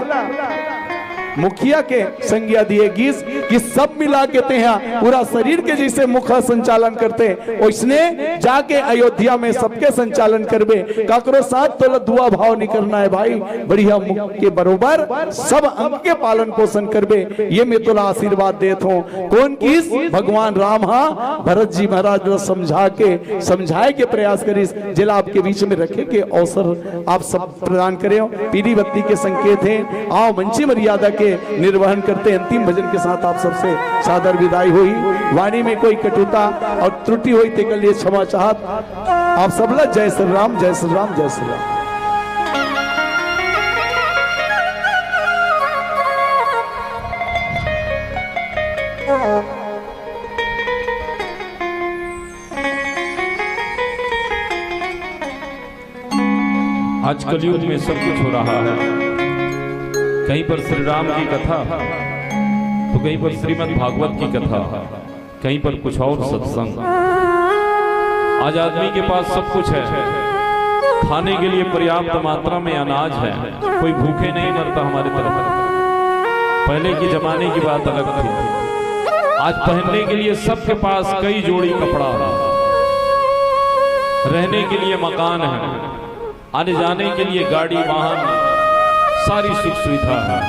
मुखिया के संज्ञा दिए गीस कि सब मिला के तेहा पूरा शरीर के जैसे मुखा संचालन करते, ओइसने जाके अयोध्या में सबके संचालन करबे। काकरो साथ तोला दुआ भाव नहीं करना है भाई, बढ़िया मुख के बरोबर सब अंग के पालन पोषण करबे, ये मैं तोला आशीर्वाद देत हूँ। कौन किस? भगवान राम हा भरत जी महाराज ला समझा के, समझाए के प्रयास करिस, जेला आपके बीच में रखे के अवसर आप सब प्रदान करे हो। पीली बत्ती के संकेत हैं। आओ, मंची मर्यादा के निर्वहन करते हैं। अंतिम भजन के साथ आप सबसे सादर विदाई होई। वाणी में कोई कटुता और त्रुटि होई, तेकर लिए क्षमा चाहत। आप सबला जय श्री राम, जय श्री राम, जय श्री राम। आज कलयुग में सब कुछ हो रहा है। कहीं पर श्री राम की कथा, तो कहीं पर श्रीमद् भागवत की कथा, कहीं पर कुछ और सत्संग। आज आदमी के पास सब कुछ है, खाने के लिए पर्याप्त मात्रा में अनाज है, कोई भूखे नहीं मरता हमारे तरफ। पहले के जमाने की बात अलग थी। आज पहनने के लिए सबके पास कई जोड़ी कपड़ा, रहने के लिए मकान है, आने जाने के लिए गाड़ी, वाहन, सारी सुख सुविधा है,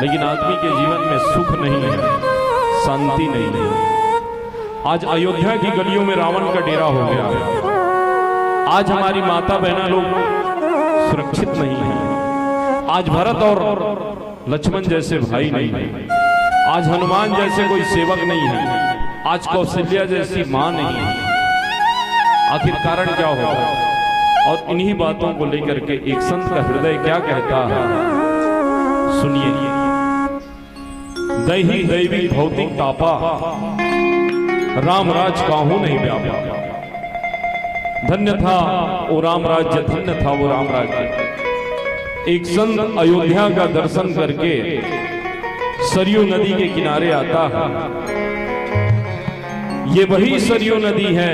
लेकिन आदमी के जीवन में सुख नहीं है, शांति नहीं है। आज अयोध्या की गलियों में रावण का डेरा हो गया। आज हमारी माता बहना लोग सुरक्षित नहीं है। आज भरत और लक्ष्मण जैसे भाई नहीं है। आज हनुमान जैसे कोई सेवक नहीं है। आज कौशल्या जैसी माँ नहीं है। आखिर कारण क्या होगा? और इन्हीं बातों को लेकर के एक संत का हृदय क्या कहता है, सुनिए। दैही दैवी भौतिक तापा, राम राज काहू नहीं व्यापा। धन्य था वो राम राज्य, धन्य था वो राम राज्य। एक संत अयोध्या का दर्शन करके सरयू नदी के किनारे आता है। ये वही सरयू नदी है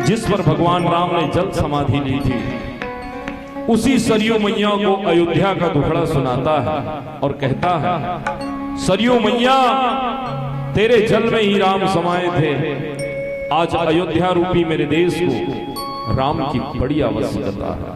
जिस पर भगवान राम ने जल समाधि ली थी। उसी सरयू मैया को अयोध्या का दुखड़ा सुनाता है और कहता है, सरयू मैया, तेरे जल में ही राम समाए थे। आज अयोध्या रूपी मेरे देश को राम की बड़ी आवश्यकता है।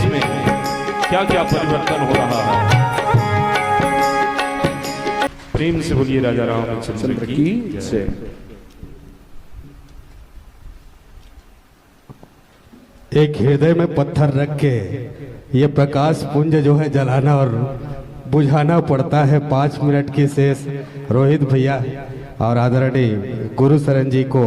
में क्या क्या परिवर्तन हो रहा है। प्रेम से बोलिए राजा रामचंद्र की जय। एक हृदय में पत्थर रख के ये प्रकाश पुंज जो है जलाना और बुझाना पड़ता है पाँच मिनट की शेष। रोहित भैया और आदरणीय गुरु शरण जी को